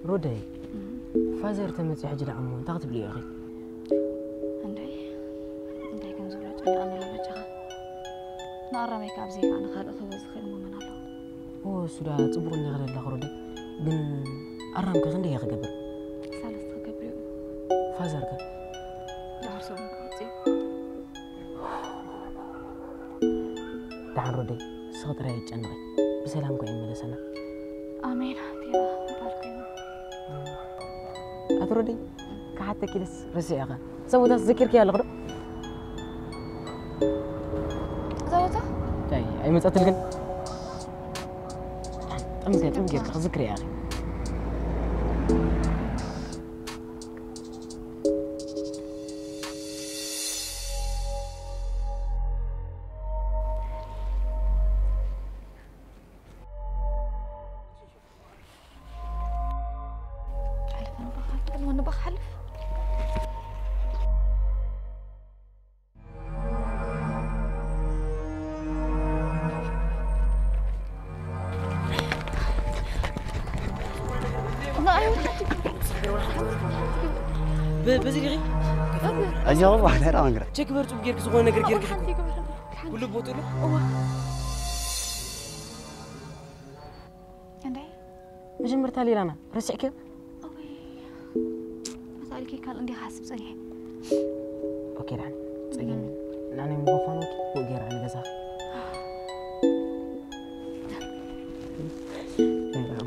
ሮደይ፣ ፋዘር ተመጺኡ ሕጂ ደኣ እሞ እንታይ ክትብልዮ ኢኺ? እንድዒ፣ እንታይ ከም ዝብሎ ጨኒቐኒ ኣሎ በጃኻ። ንኣራመይ ከኣ ብዘይካ ንኻልእ ክህቦ ዝኽእል እሞ መን ኣሎ? ኦ፣ እሱ ደኣ ጽቡቕ እንዲኻ ዘለኻ ሮደይ። ግን ኣራምከ ክንደይ እየ ክገብር? ሰለስተ ክገብር እዩ። ፋዘርከ? ድሓር ሰሙን ክመጽእ እዩ። ደሓን ሮደይ፣ ንስኺ ጥራይ ኣይትጨነቒ። ብሰላም እኮ ይመለሰና። ኣሜን። ቴና ምባል ኮይኑ። ኣቲ ሮደይ፣ ክሓተኪ ኢለስ ረሲዐኻ። እዛ ቦታ ዘኪርክያ ኣለኺ ዶ? እዛ ቦታ? እንታይ፣ ኣይመጸትልክን? ጥም ገ-፣ ጥም ጌርካ ክዝክር እያ፣ ኣኺ። ሓልፍ ንባኽ፣ ሓልፍ፣ ቅድሚ ንባኽ፣ ሓልፍ። ብ-፣ በዚ ዲኺ? ኣጆኹም፣ ኣነ ራማንግራ። ቸክ በርጹ ጌርክ ዝኾነ ነገር ጌርክ እኮ። ሓንቲ ግበር። ኩሉ ቦትኡ ኣሎ? እዋ። እንዴ? መጀመርታ ሌላና ረሲዕክዮ? እወይ። መታልኪ ካልእ እንዲኻ ሓስብ ጸኒሐ። ኦኬ፣ ደሓን። ጸገም የለን። ንዓናይ ምጎፋን ወኪ፣ ፎቅ ጌራ ንገዛኺ።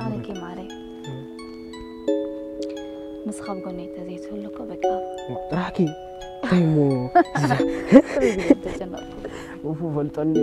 ኣረኪ ማረይ። እም። ንስኻ ኣብ ጎነይ እንተዘይትህሉ እኮ በቃ። ጥራሕኪ? እንታይ እሞ? ተጨነቕኩ። ኡፉ ፈልጠኒ።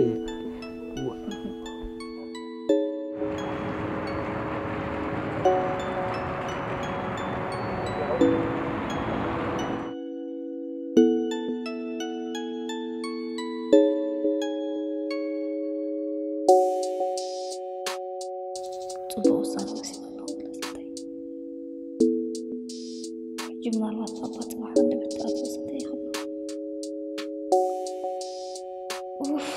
ጽቡቕ ውሳነ ወሲደ ኣለኹ። ሕጂ ምናልባት ባባ ጽባሕ ወዲ ብትኣቱ ስንተይ ይኽብሎ። ኡፍ።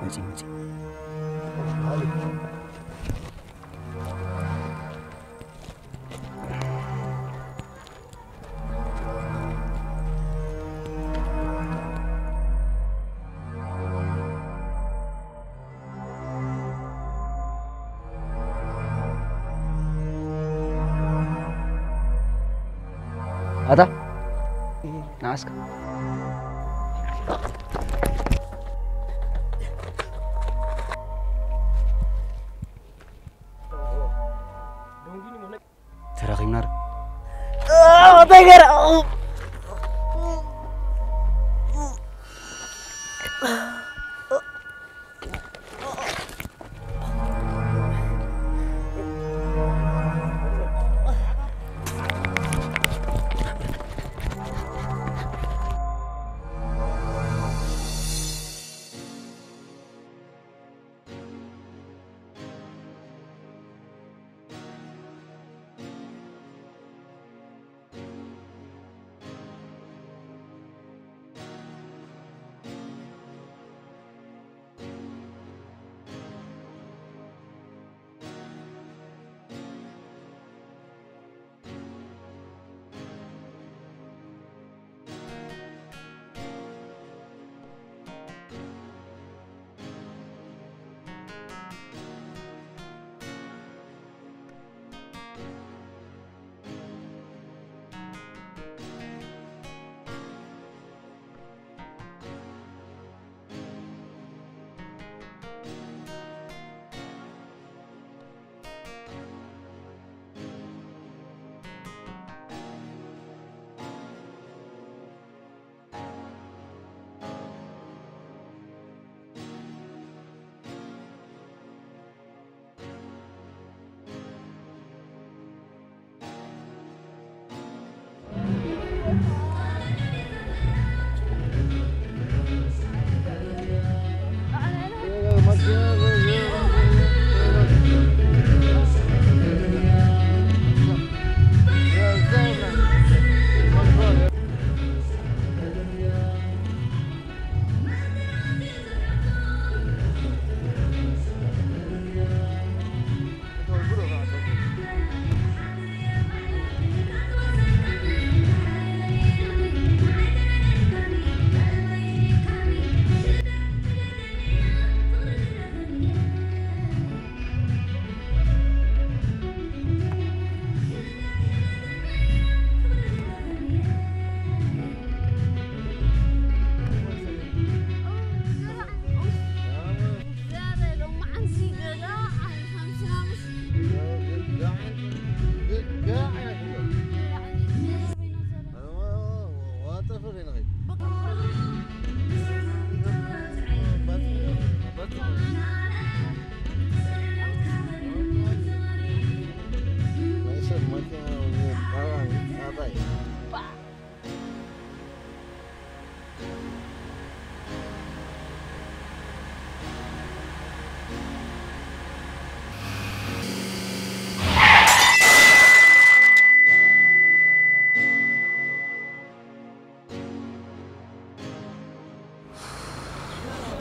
መጺ፣ መጺ። ኣታ ንዓስካ ተራኺብና ዶ?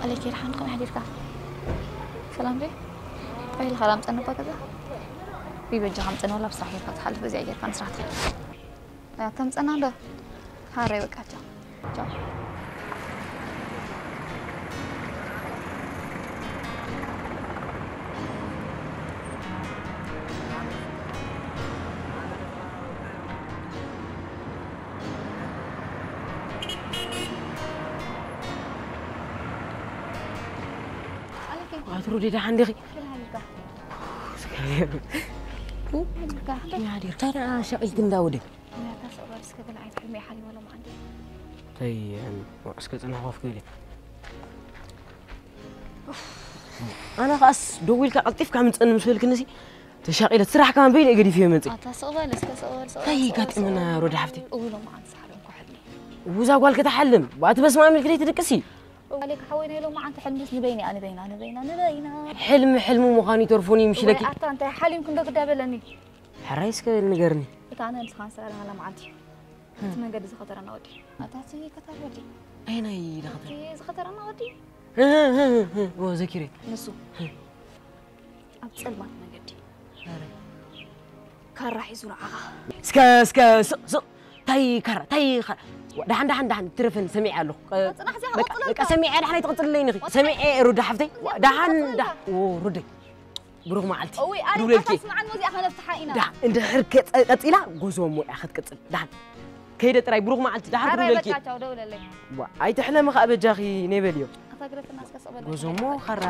ኣሌክ፣ ደሓን ከመይ ሓዲርካ? ሰላም ዶ? ባይልኻ ላምፀኒ እባ ገዛ። ቢበጃኻ ምፀኒ፣ ወላ ብስራሕ ጌርካ ትሓልፍ፣ በዚኣ ጌርካ ንስራሕ ትኸይድ። ኣያ፣ ተምፀና ዶ? ሃረይ፣ በቃ፣ ቻው። ቻው። ኣሌክ፣ ዋትሩ ዲዳ ሓንዲኺ። ከመይ ሓዲርካ? ስጋብ ከመይ ሓዲርካ? ከመይ ሓዲርካ? ታዲያ ሸቂልክ እንዳወደ? ምናልባት ሰብኣይ እስከ ገለ ዓይነት ሕልሚ ይሓልም ኣሎ መዓልቲ። ተይ፣ እስከ ጽናሕ ኮፍ ክብል። ኡፍ፣ ኣነ ኸኣስ ደዊልካ ቀልጢፍካ ምጽእኒ ምስ በልክንሲ ተሻቒለ ስራሕ ከማን በይነ ገዲፍ እየ መጽእ። ኣታ ስቕ በል እስከ ስቕ በል ስቕ በል። እንታይ ይጋጥምና ሮዳ ሓፍቲ? እውሎም ዓንስ ሓሎም ኳሕሊ። ውዛ ጓል ከተሓልም ባቲ በስማሚ ክደይ ትድቅሲ። ዋሌ ክሓወይ ናይ ሎም ዓንተ ሕልምስ ንበይና ንበይና ንበይና ንበይና። ሕልም ሕልም ምዃኑ ይተርፎኒ ምሽለኪ። ኣታ እንታይ ሓሊም ክንዶ ክዳበለኒ። ሕራይ እስከ ንገርኒ። እታ ኣነ ምስኻን ሰላም ዓላ መዓልቲ። እቲ መንገዲ ዝኸተረና ወዲ። ኣታ እቲ ከተር ወዲ። ኣይናይ ዝኸተር? እቲ ዝኸተረና ወዲ። እ፣ እ፣ እ፣ እ፣ እ፣ ኦ፣ ዘኪረ። ንሱ። እ። ኣብ ጸልማት መንገዲ። ኧረ። ካራ ሒዙ ንዓኻ። እስከ፣ እስከ፣ ስቕ፣ ስቕ። ታይ ካራ፣ ታይ ካራ። ደሓን፣ ደሓን፣ ደሓን፣ ትረፈን፣ ሰሚዐ ኣለኹ። እ፣ ጽናሕ፣ እዚኣ በቃ፣ ቀጽለልካ። በቃ፣ ሰሚዐ፣ ደሓን ኣይትቕጽልለይ ንኺ። ቀጽለልካ። ሰሚዐ፣ ሩዳ ሓፍተይ። ቀጽለልካ። ደሓን፣ ደሓን። ኦ፣ ሩደይ። ብሩኽ መዓልቲ። እውይ፣ ኣነ ሩደልኪ። ኣታ ስምዓን ወዚኣ ከነፍትሓ ኢና። ዳ፣ እንድሕር ከ-፣ ቀጺላ፣ ጎዞ እሞ እያ ክትቅጽል። ዳ፣ ከይደ ጥራይ፣ ብሩኽ መዓልቲ። ዳሓር ኣረ፣ ክድውለልኪ። በቃ፣ ቻው፣ ደውለለይ። ዋ፣ ኣይትሕለሚ ኸኣ በጃኺ፣ ነይ በልዮ። ኣታ ግደፈና እስከ ስቕ በል። ጎዞ እሞ ኸራ።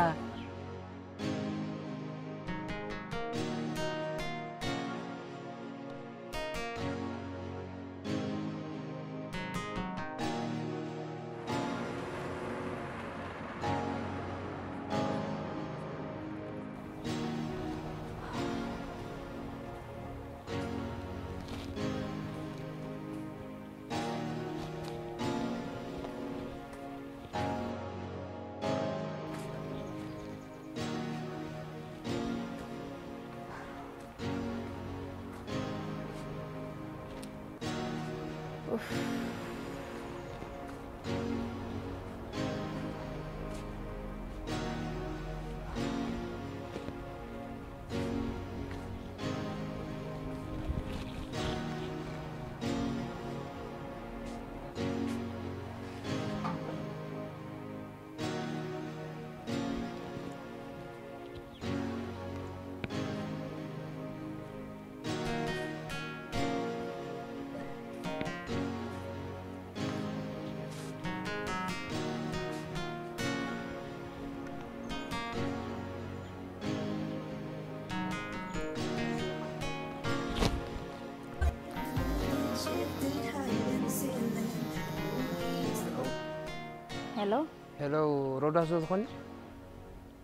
ሄሎ። ሄሎ፣ ሮዳስ ዶ ትኾኒ?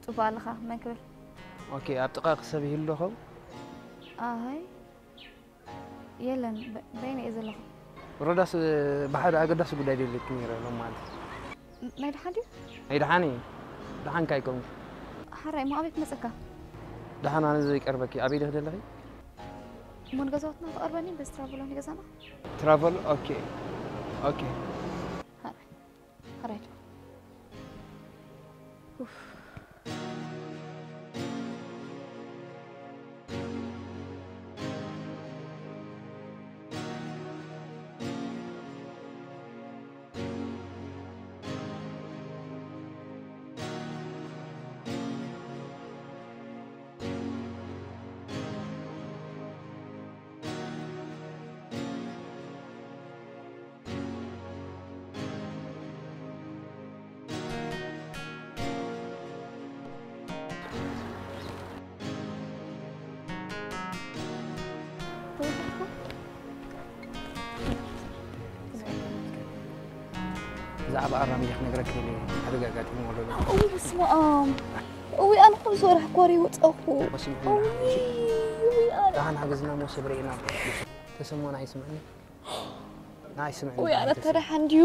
ጽቡቕ ኣለኻ፣ መን ክብል? ኦኬ፣ ኣብ ጥቓኺ ሰብ ይህሉ ዶ ኸውን? ኣይ፣ የለን፣ በ-፣ በይነ እየ ዘለኹ። ሮዳስ፣ ብሓደ ኣገዳሲ ጉዳይ ደልየኪ ነይረ ሎም መዓልቲ። ን-፣ ናይ ደሓን ድዩ? ናይ ደሓን እዩ። ደሓንካ ኣይኮንኩ። ሓራይ፣ እሞ ኣበይ ክመጸካ? ደሓን ኣነ ዘይቀርበኪ፣ ኣበይ ዲኺ ዘለኺ? እሞ ንገዛውትና ተቐርበኒ፣ በዚ ትራቨል ሎሚ ገዛና። ትራቨል፣ ኦኬ። ኦኬ። ሓራይ። ሓራይ። ኡፍ። ብዛዕባ ኣራም እንዲያ ክነግረኪ ኢለ ሓደጋ ኣጋጢምዎ ኣሎ። እውይ፣ በስመ ኣብ። እውይ፣ ኣነ እኮ ምስ ወርሒ እኮ ወጻኹ። እውይ፣ እውይ፣ ኣነ። ደሓን ሓገዝና እሞ ሰብ ርኢና። ተሰማና ኣይስምዕኒ። ንዓይ ስምዕኒ። ውይ፣ ኣነ ተደሓን ድዩ?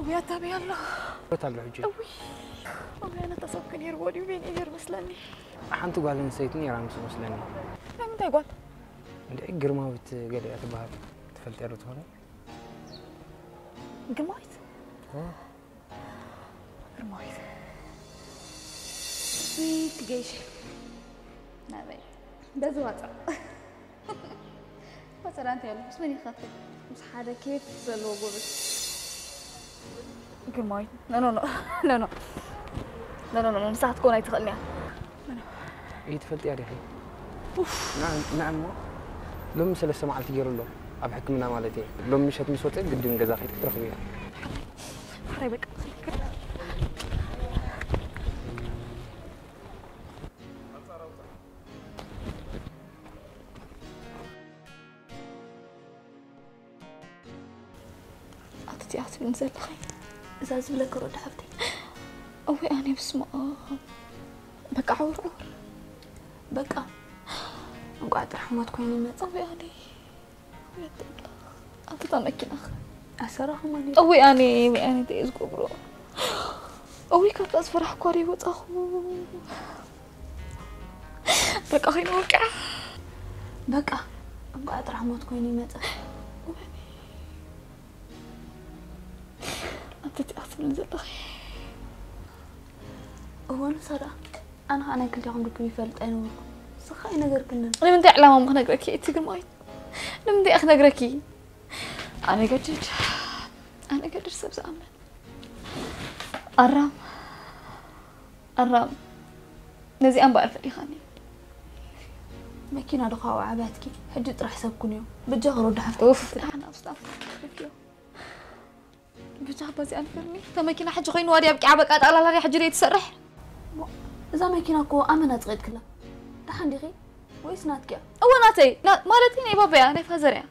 ውይ፣ ኣታበይ ኣሎ። በት ኣሎ ሕጂ። ውይ፣ ውይ፣ ኣነ ተሰብከ ነይርዎ ድዩ? ቤን እየር መስለኒ። ሓንቲ ጓል ኣንስተይቲ ነይራ ምስ መስለኒ። ናይ ምንታይ ጓል? እንድዒ ግርማዊት ገሊኣ ትበሃል። ትፈልጥያ ዶ ትኾነ? ግርማዊት? እ። ግርማዊት። ስዊት ገይሽ። ናበይ? በዚ ዋጻ። ፈጠራ እንታይ ኣሎ? ምስ መን ይኸፍል? ምስ ሓደ ኬፍ ዘለዎ ጎበዝ። ግርማዊት። ኖ፣ ኖ፣ ኖ። ኖ፣ ኖ። ኖ፣ ኖ፣ ኖ፣ ኖ። ንስኻ ክትኮን ኣይትኽእልን እያ። ኖ፣ ኖ። ይትፈልጥያ ዲኺ? ኡፍ። ንዓ፣ ንዓ እሞ። ሎሚ ሰለስተ መዓልቲ ገይሩ ኣሎ። ኣብ ሕክምና ማለት እየ። ሎሚ ምሸት ምስ ወፀ ግድን ገዛ ከይደ ክትረኽብያ። ሓራይ በቃ። ኣቲ እቲኣ ክትብልኒ ዘለኺ፣ እዛ ዝብለኪ ሮዳ ሓፍተይ። እወ ኣነ፣ በስመ ኣብ። ዓውር ዓውር። በቃ እንቋዕ ጥራሕ ሞት ኮይኑ ይመጽእ። ኣበይ ኣነ? ኣንተ እታ መኪናኽ። ኣሰራኹም ኣነ። እውይ ኣነ ወይ ኣነ እንታይ እየ ዝገብሮ? እውይ ካብዛ ዝፈራሕኳ ዶ ይወፃኹ? በቃ ኮይኑ ወቂዓ። በቃ እንቋዕ ጥራሕ ሞት ኮይኑ ይመጽእ። ኣንተ እቲኣ ክትብልኒ ዘለኺ እወ ንሳ ደኣ ኣነ ከዓ ናይ ክልቴኹም ርክብ ይፈልጥ ኣይነበርኩ። ንስኻ ኣይነገርክንን። ንምንታይ ዕላማ እሞ ክነግረኪ እቲ ግርማዊት? ንምንታይ እየ ክነግረኪ? ኣነ ገድድ ኣነ ገድድ ሰብ ዝኣምን ኣራም ኣራም ነዚኣ እምበኣር ፈሊኻኒ። መኪና ዶ ካብኡ ዓብያትኪ? ሕጂ ጥራሕ ሰብ ኩንዮ። በጃኺ ሮዲ ሓፍተይ። ኡፍ ደሓን ኣብ ስታፍ ርክብዮ። ብቻ በዚኣ ንፈርኒ እታ መኪና ሕጂ ኮይንዋ ድያ ኣብቂዓ በቃ ጠቕላላ ድያ ሕጂ ደይ ትሰርሕ። እዛ መኪና እኮ ኣመና ጽቒጥክላ። ደሓን ዲኺ? ወይስ ናትኪ እያ? እወ ናተይ ና- ማለት ናይ ባባያ ናይ ፋዘር እያ።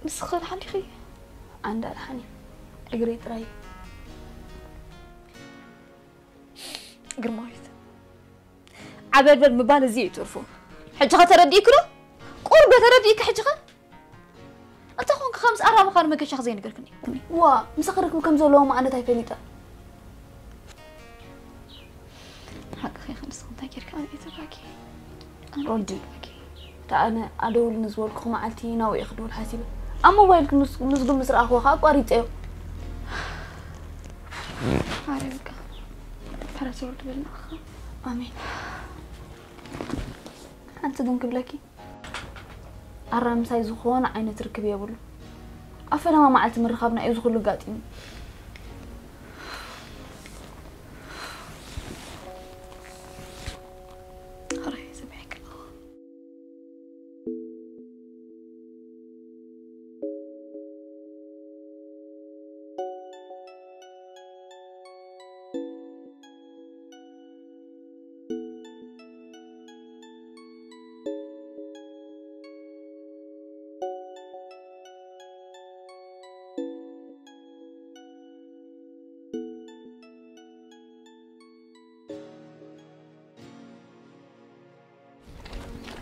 ንስኺ ደሓን ዲኺ? ኣንዳ ደሓን እየ። እግረይ ጥራይ ግርማዊት ዓበድበድ ምባል እዚ እዩ ትርፉ። ሕጂ ኸ ተረዲእኪ ዶ? ቁርብ ዶ ተረዲእኪ ሕጂ ኸ? እንተ ኾንኪ ከምዚ ኣራ ምዃኑ መገሻ ኸ ዘይነገርክኒ? ዋ ምሳኺ ርክብ ከም ዘለዎ መዓነት ኣይፈሊጠ። ሓቅኺ ኢኺ ንስኺ እንታይ ጌርካ ኣበይ ተራኪ? ሮዲ እታ ኣነ ኣደውልኒ ዝበልኩኺ መዓልቲ ናብኡ እየ ክድውል ሓሲበ። ኣብ ሞባይልኪ ምዝጉብ ምስ ረኣኽዎ ኸኣ ኣቋሪጸዮ። ኣረ በቃ ተረትሩ ድበልና ኣኻ። ኣሜን። ሓንቲ ግን ክብለኪ ኣራ ምሳይ ዝኾነ ዓይነት ርክብ የብሉ። ኣብ ፈለማ መዓልቲ ምርኻብና እዩ ዝኹሉ ኣጋጢሙ።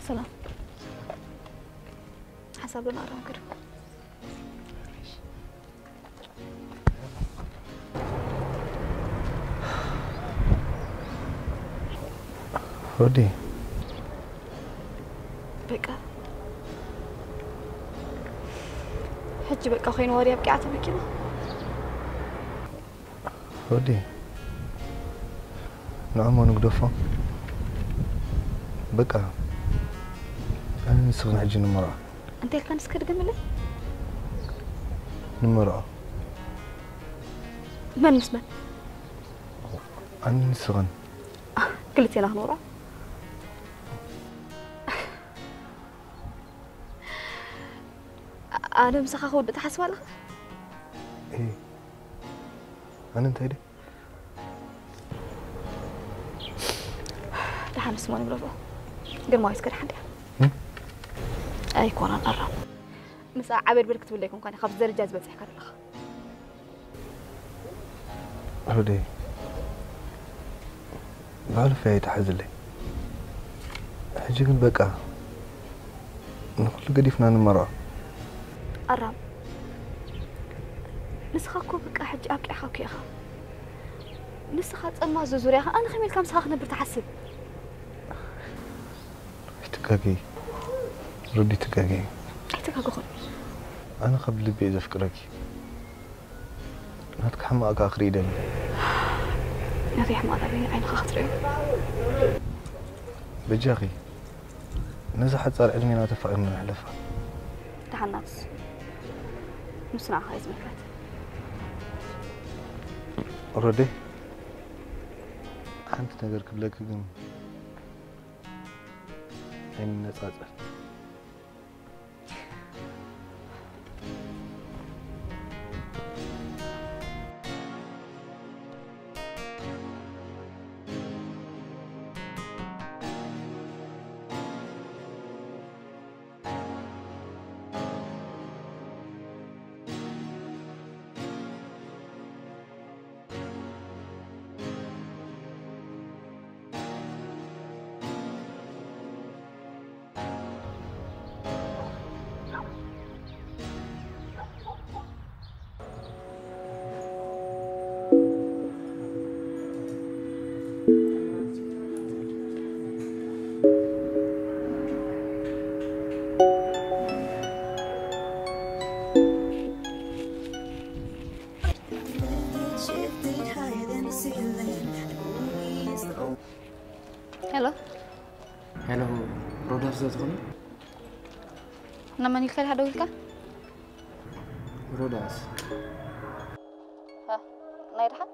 ሰላም ሓሳብ ዶ ናራም ክዱ ሆዲ በቃ ሕጂ በቃ ኮይኑ ወዲ ኣብቂዓ ተመኪና ሆዲ ንዕሞ ንግደፎ በቃ ኣነ ንስኽን ሕጂ ንመርዖ እንታይ ኢልካ ንስካ ድገምለይ ንመርዖ መን ምስ መን ኣነ ንስኽን ክልቴና ክንመርዖ ኣነ ምሳኻ ክወድእ ትሓስብ ኣለኻ ኣነ እንታይ ደ ደሓን ስሞ ንብረፎ ግርማዊት ከድሓን ድያ ኣይኮነን ኣራ ምስ ዓበድበድ ክትብለይ ኮንካ ካብዚ ደረጃ ዝበፅሕካ ዘለኻ ሮዴ ብሕሉፍ እያ ይትሓዝለይ ሕጂ ግን በቃ ንኹሉ ገዲፍና ንመርዖ ኣራም ንስኻ እኮ በቃ ሕጂ ኣብቂዕኻ እኮ ኢኻ ንስኻ ጸልማት ዙርያኻ ኣነ ከመይ ኢልካ ምሳኻ ክነብር ትሓስብ ኣይትጋገይ ሮዲ ትጋገይ ኣይተጋገኹን ኣነ ካብ ልቢ እየ ዘፍቅረኪ ናትካ ሕማቕ ከኣ ክርኢ ደሊ ናተይ ሕማቕ ኣበይ ዓይንኻ ክትርእዮ በጃኺ ነዛ ሓጻር ዕድሜና ተፋቒርና ንሕለፋ ደሓናትስ ምስ ንዓኻ እዩ ዝምልከት ሮዴ ሓንቲ ነገር ክብለኪ ግን ኣይንነጻጸል ትኾኒ? ንመን ኢልካ ዲኻ ደዊልካ? ሮዳስ። ሃ፣ ናይ ደሓን?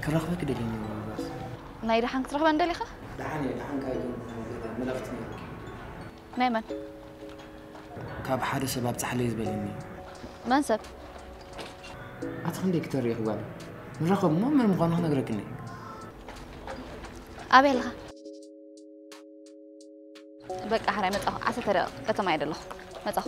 ክረኽበኪ ደልየ ሮዳስ። ናይ ደሓን ክትረኽበ እንደሊኻ? ደሓን እየ፣ ደሓን ካይዱ። መልእኽቲ ነይሩኪ። ናይ መን? ካብ ሓደ ሰብ ኣብፅሓለይ ዝበለኒ። መን ሰብ? ኣቲ ክንደይ ክተርኢ ጓል? ንራኸብ እሞ መን ምዃኑ ክነግረክኒ። ኣበይ ኣለኻ? በቃ ሕራይ መጻኹ። ዓሰርተ ደቂቕ ከተማ እየ ዘለኹ። መጻኹ።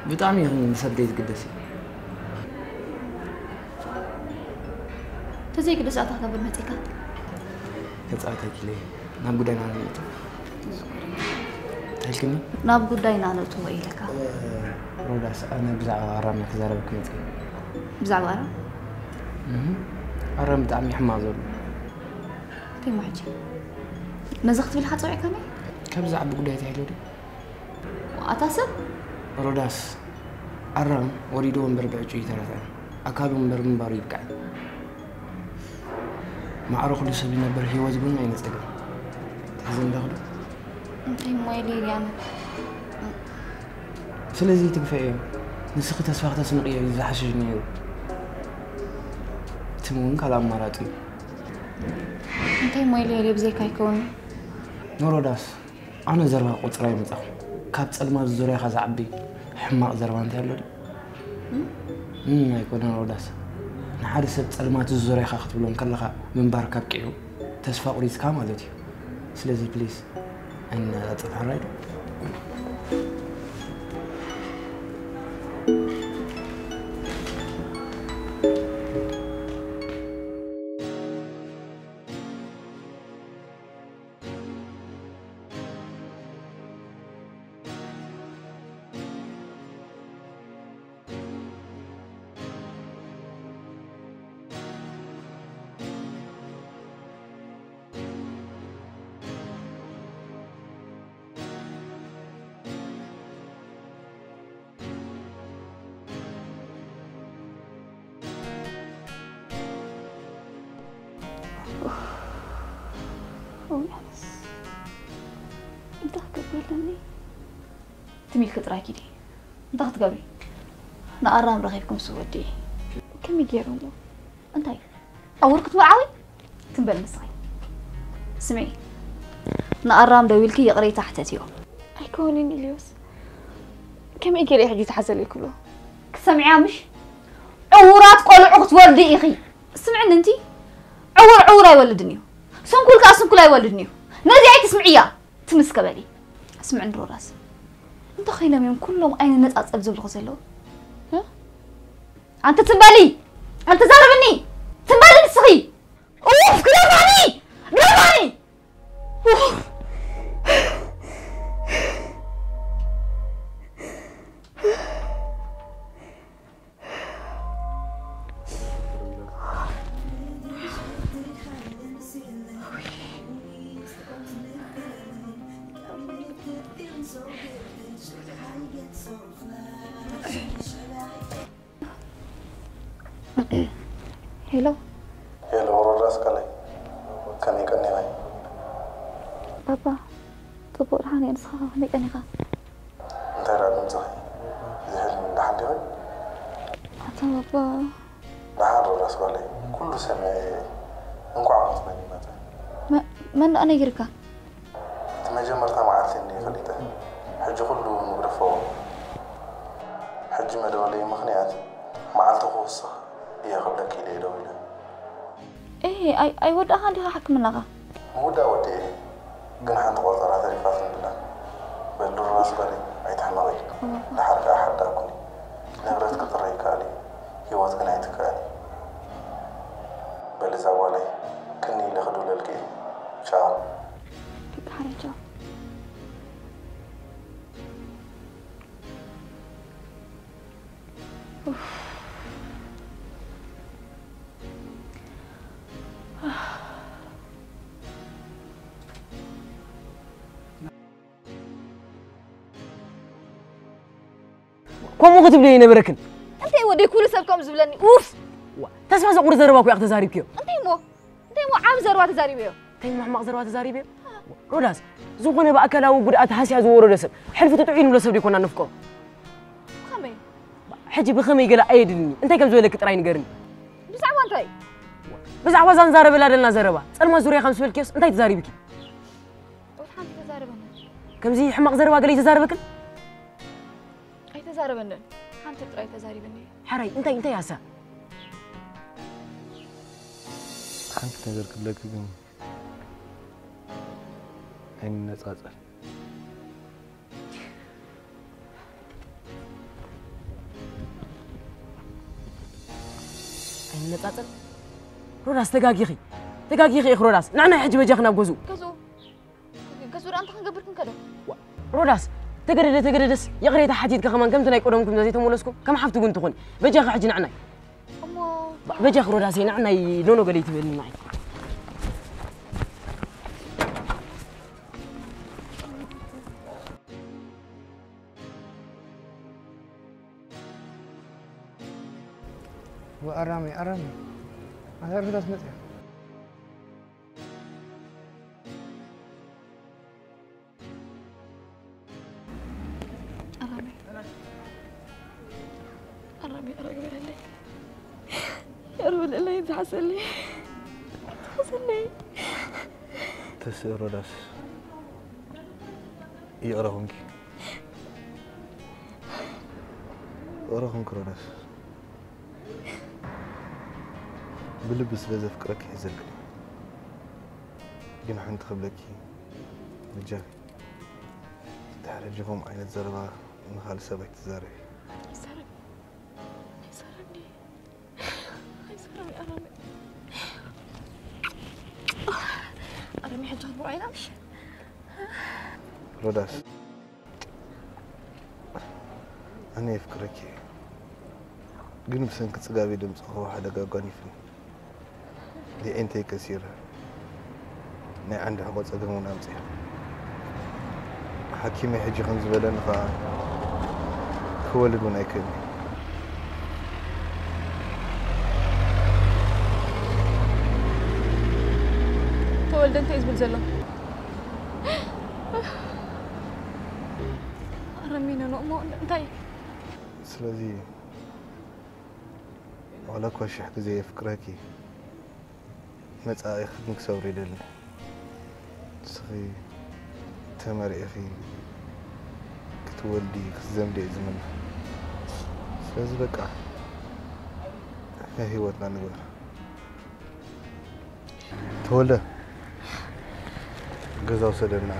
ብጣዕሚ ኢኺ ንሰብ ዘይትግደሲ። ተዘይግደስ ኣታ ክነብር መጺእካ? ተጻወተኪ ኢለ ናብ ጉዳይና ንእቶ። እንታይ ኢልክኒ? ናብ ጉዳይና ንእቶ ኢለካ። እ፣ ሮዳስ፣ ኣነ ብዛዕባ ኣራም ክዛረበኪ መጺእ። ብዛዕባ ኣራም? እህ፣ ኣራም ብጣዕሚ ሕማቕ ዘሎ። እንታይ እሞ ሕጂ? ነዚ ክትብል ኢኻ ጸዊዕካኒ? ካብ ዝዓቢ ጉዳይ ተሒሉ ድዩ? ኣታ ሰብ? ሮዳስ፣ ኣራም ወሪድዎ እምበር ብዕጩ ይተረፈ። ኣካሉ እምበር ምንባሩ ይብቃዕ። ማዕረ ኩሉ ሰብ ይነብር፣ ህይወት ግን ኣይነጸገን። ትሕዘኒ ዶ? እንታይ እሞ ኢለ እየ ኣነ? ስለዚ ትግፈዮ። ንስኺ ተስፋ ክተስንቕዮ እዩ ዝሓሽሽ ነይሩ። ትም እውን ካልእ ኣማራጺ እዩ። እንታይ እሞ ኢለ ኢለ ብዘይካ ኣይከውንን። ንሮዳስ፣ ኣነ ዘረባ ቆጽራ ኣይመጻኹ። ካብ ጸልማት ዙርያኻ ዝዓቢ ሕማቕ ዘረባ እንታይ ኣሎ ድዩ? እም? እም፣ ኣይኮነን ሮዳስ። ንሓደ ሰብ ጸልማት ዙርያኻ ክትብሎ እንከለኻ ምንባርካ ኣብቂዑ ተስፋ ቁሪጽካ ማለት እዩ። ስለዚ ፕሊዝ፣ ኣይንነጻጸል፣ ሕራይ ዶ? ኡይ፣ ኣነስ እንታይ ክገብር ኣለኒ? ትም ኢልኪ ጥራይ ኪዲ። እንታይ ክትገብሪ? ንኣራም ረኺብኩም ስወዲ። ከመይ ገይሩ እሞ? እንታይ? ዕውር ክትምርዓዊ? ትም በል ንስኺ። ስምዒ፣ ንኣራም ደዊልኪ ይቕሬታ ሕተትዮ። ኣይከውንን ኢልዮስ። ከመይ ገይረ እየ ሕጂ ተሓዘለይ ክብሎ? ክትሰምዕያ ምሽ? ዕዉራት ቆልዑ ክትወልዲ ኢኺ። ስምዕኒ እንቲ፣ ዕዉር ዕዉር ኣይወልድን እዩ። ስንኩል ከኣ ስንኩል ኣይወልድን እዩ። ነዚ ኣይትስምዕያ። ትም እስከ በሊ። ስምዕኒ ሮዳስ። እንታይ ኮይኖም እዮም ኩሎም ኣይንነጻጸል ዝብልኹ ዘለዉ? እ? ኣንቲ ትም በሊ! ኣንቲ ዛረብኒ! ትም በሊ ንስኺ! ኡፍ! ግደፋኒ! ግደፋኒ! ኡፍ! ሄሎ። ሄሎ፣ ሮዳስ ቃለይ፣ ከመይ ቀኒኺ? ባባ፣ ጽቡቕ ደሓን እየ፣ ንስኻ ከ ከመይ ቀኒኻ? እንታይ ደኣ ድምጽኺ? ዝሕል ደሓን ዲኺ? ኣታ ባባ። ደሓን ሮዳስ ጓለይ፣ ኩሉ ሰሚዐ እየ። እንኳዕ ሞት መን ይመጸ? መ-፣ መን ደኣ ነጊርካ? እቲ መጀመርታ መዓልቲ እንድየ ፈሊጠ። ሕጂ ኩሉ ንግደፎ። ሕጂ መደወለይ ምኽንያት መዓልቲ ክውስኽ እየ ክብለኪ ኢለ እየ ደዊለ። ኤ፣ ኣይ-፣ ኣይወዳእኻን ዲኻ ሕክምናኻ? ምውዳእ ወዲኤ እየ፣ ግን ሓንቲ ቆጸራ ተሪፋትኒ ኣላ። በሊ ሮዳስ ጓለይ፣ ኣይትሕመቒ። እወ። ደሓር ከኣ ሓዳኩኒ። ንብረት ክጥረ ይከኣል እዩ፣ ህይወት ግን ኣይትከኣል እዩ። በሊ እዛ ጓለይ ቅኒ ኢለ ክድውለልኪ እየ። ቻው። በቃ ሓራይ ቻው። ከምኡ ክትብሊ ኣይነበረክን። እንታይ ወደይ ኩሉ ሰብ ከም ዝብለኒ ኡፍ። ተስፋ ዘቑርፅ ዘረባ እኮ ኢኺ ተዛሪብክዮ። እንታይ እሞ እንታይ እሞ ዓብ ዘረባ ተዛሪበዮ። እንታይ እሞ ሕማቕ ዘረባ ተዛሪበዮ። ሮዳስ ዝኾነ ብኣካላዊ ጉድኣት ሃስያ ዝወረዶ ሰብ ሕልፊ ትጥዑ ንብሎ ሰብ ደይኮና ነፍቅሮ። ከመይ ሕጂ ብኸመይ ገለ ኣየድልኒ እንታይ ከም ዝበለኪ ጥራይ ንገርኒ። ብዛዕባ እንታይ ብዛዕባ እዛ ንዛረበላ ዘለና ዘረባ ጸልማት ዙርያ ከም ዝበልክዮስ እንታይ ተዛሪብኪ። ወላ ሓንቲ ተዛረበኒ። ከምዚ ሕማቕ ዘረባ ገለ ይተዛረበክን። ኣይተዛረበንን ሓንቲ ጥራይ ተዛሪብኒ። ሓራይ እንታይ እንታይ ኣሳ። ሓንቲ ነገር ክብለኪ ግን ኣይንነጻጸል። ኣይንነጻጸል። ሮዳስ ተጋጊኺ ተጋጊኺ ኢኺ ሮዳስ ንዕና ሕጂ በጃኺ ናብ ገዝኡ። ገዝኡ ገዝኡ ደኣ እንታይ ክንገብር ክንከዶ? ሮዳስ ተገደደ ተገደደስ ይቕሬታ ሓቲትካ ከማን ከምቲ ናይ ቀደምኩም ዘይተመለስኩም ከም ሓፍቲ እውን ትኾኒ በጃኺ ሕጂ ንዕናይ። እሞ በጃኺ ሮዳስ ንዕናይ ኖኖ ገለ ይትበልኒ ንዓይ። ኣራሚ ኣራሚ ኣታ ርሑዳስ መፅያ። ኣራሚ ኣራሚ ኣረግበለለይ የርብለለይ ዝሓሰለይ ዝሓሰለይ ተስእ ሮዳስ ይቕረ ኹንኪ ይቕረ ኹንኪ ሮዳስ ብልቢ ስለ ዘፍቅረኪ ሒዘልክኒ ግን ሓንቲ ክብለኪ በጃኺ ድሕሪ ሕጂ ከምኡ ዓይነት ዘረባ ንኻልእ ሰብ ኣይትዛረቢ ኣይዛረብን ኣይዛረብን ኣይዛረብን ኣረሚ ኣረሚ ኣረሚ ሕጂ ክትብሎ ኢና ምሽ ሮዳስ ኣነ የፍቅረኪ እየ ግን ብሰንኪ ፅጋበይ ድምፂ ከወሓደ ኣጓኒፍኒ ዲኤንተይ ከሲረ ናይ ዓንዲ ሕቖ ፀገም እውን ኣምፅኣ ሓኪመይ ሕጂ ከም ዝበለኒ ከዓ ክወልድ እውን ኣይክእልን እየ ተወልደ እንታይ እዩ ዝብል ዘሎ ኣረሚነ ነው እሞ እንታይ ስለዚ ዋላ እኳ ሽሕ ግዜ የፍቅረኪ መጻኢኺ ግን ክሰብሮ ይደሊ ንስኺ ተመርዒኺ ክትወልዲ ክትዘምዲ እየ ዝምነ ስለዚ በቃ ናይ ህይወትና ንግበር ተወልደ ገዛ ውሰደና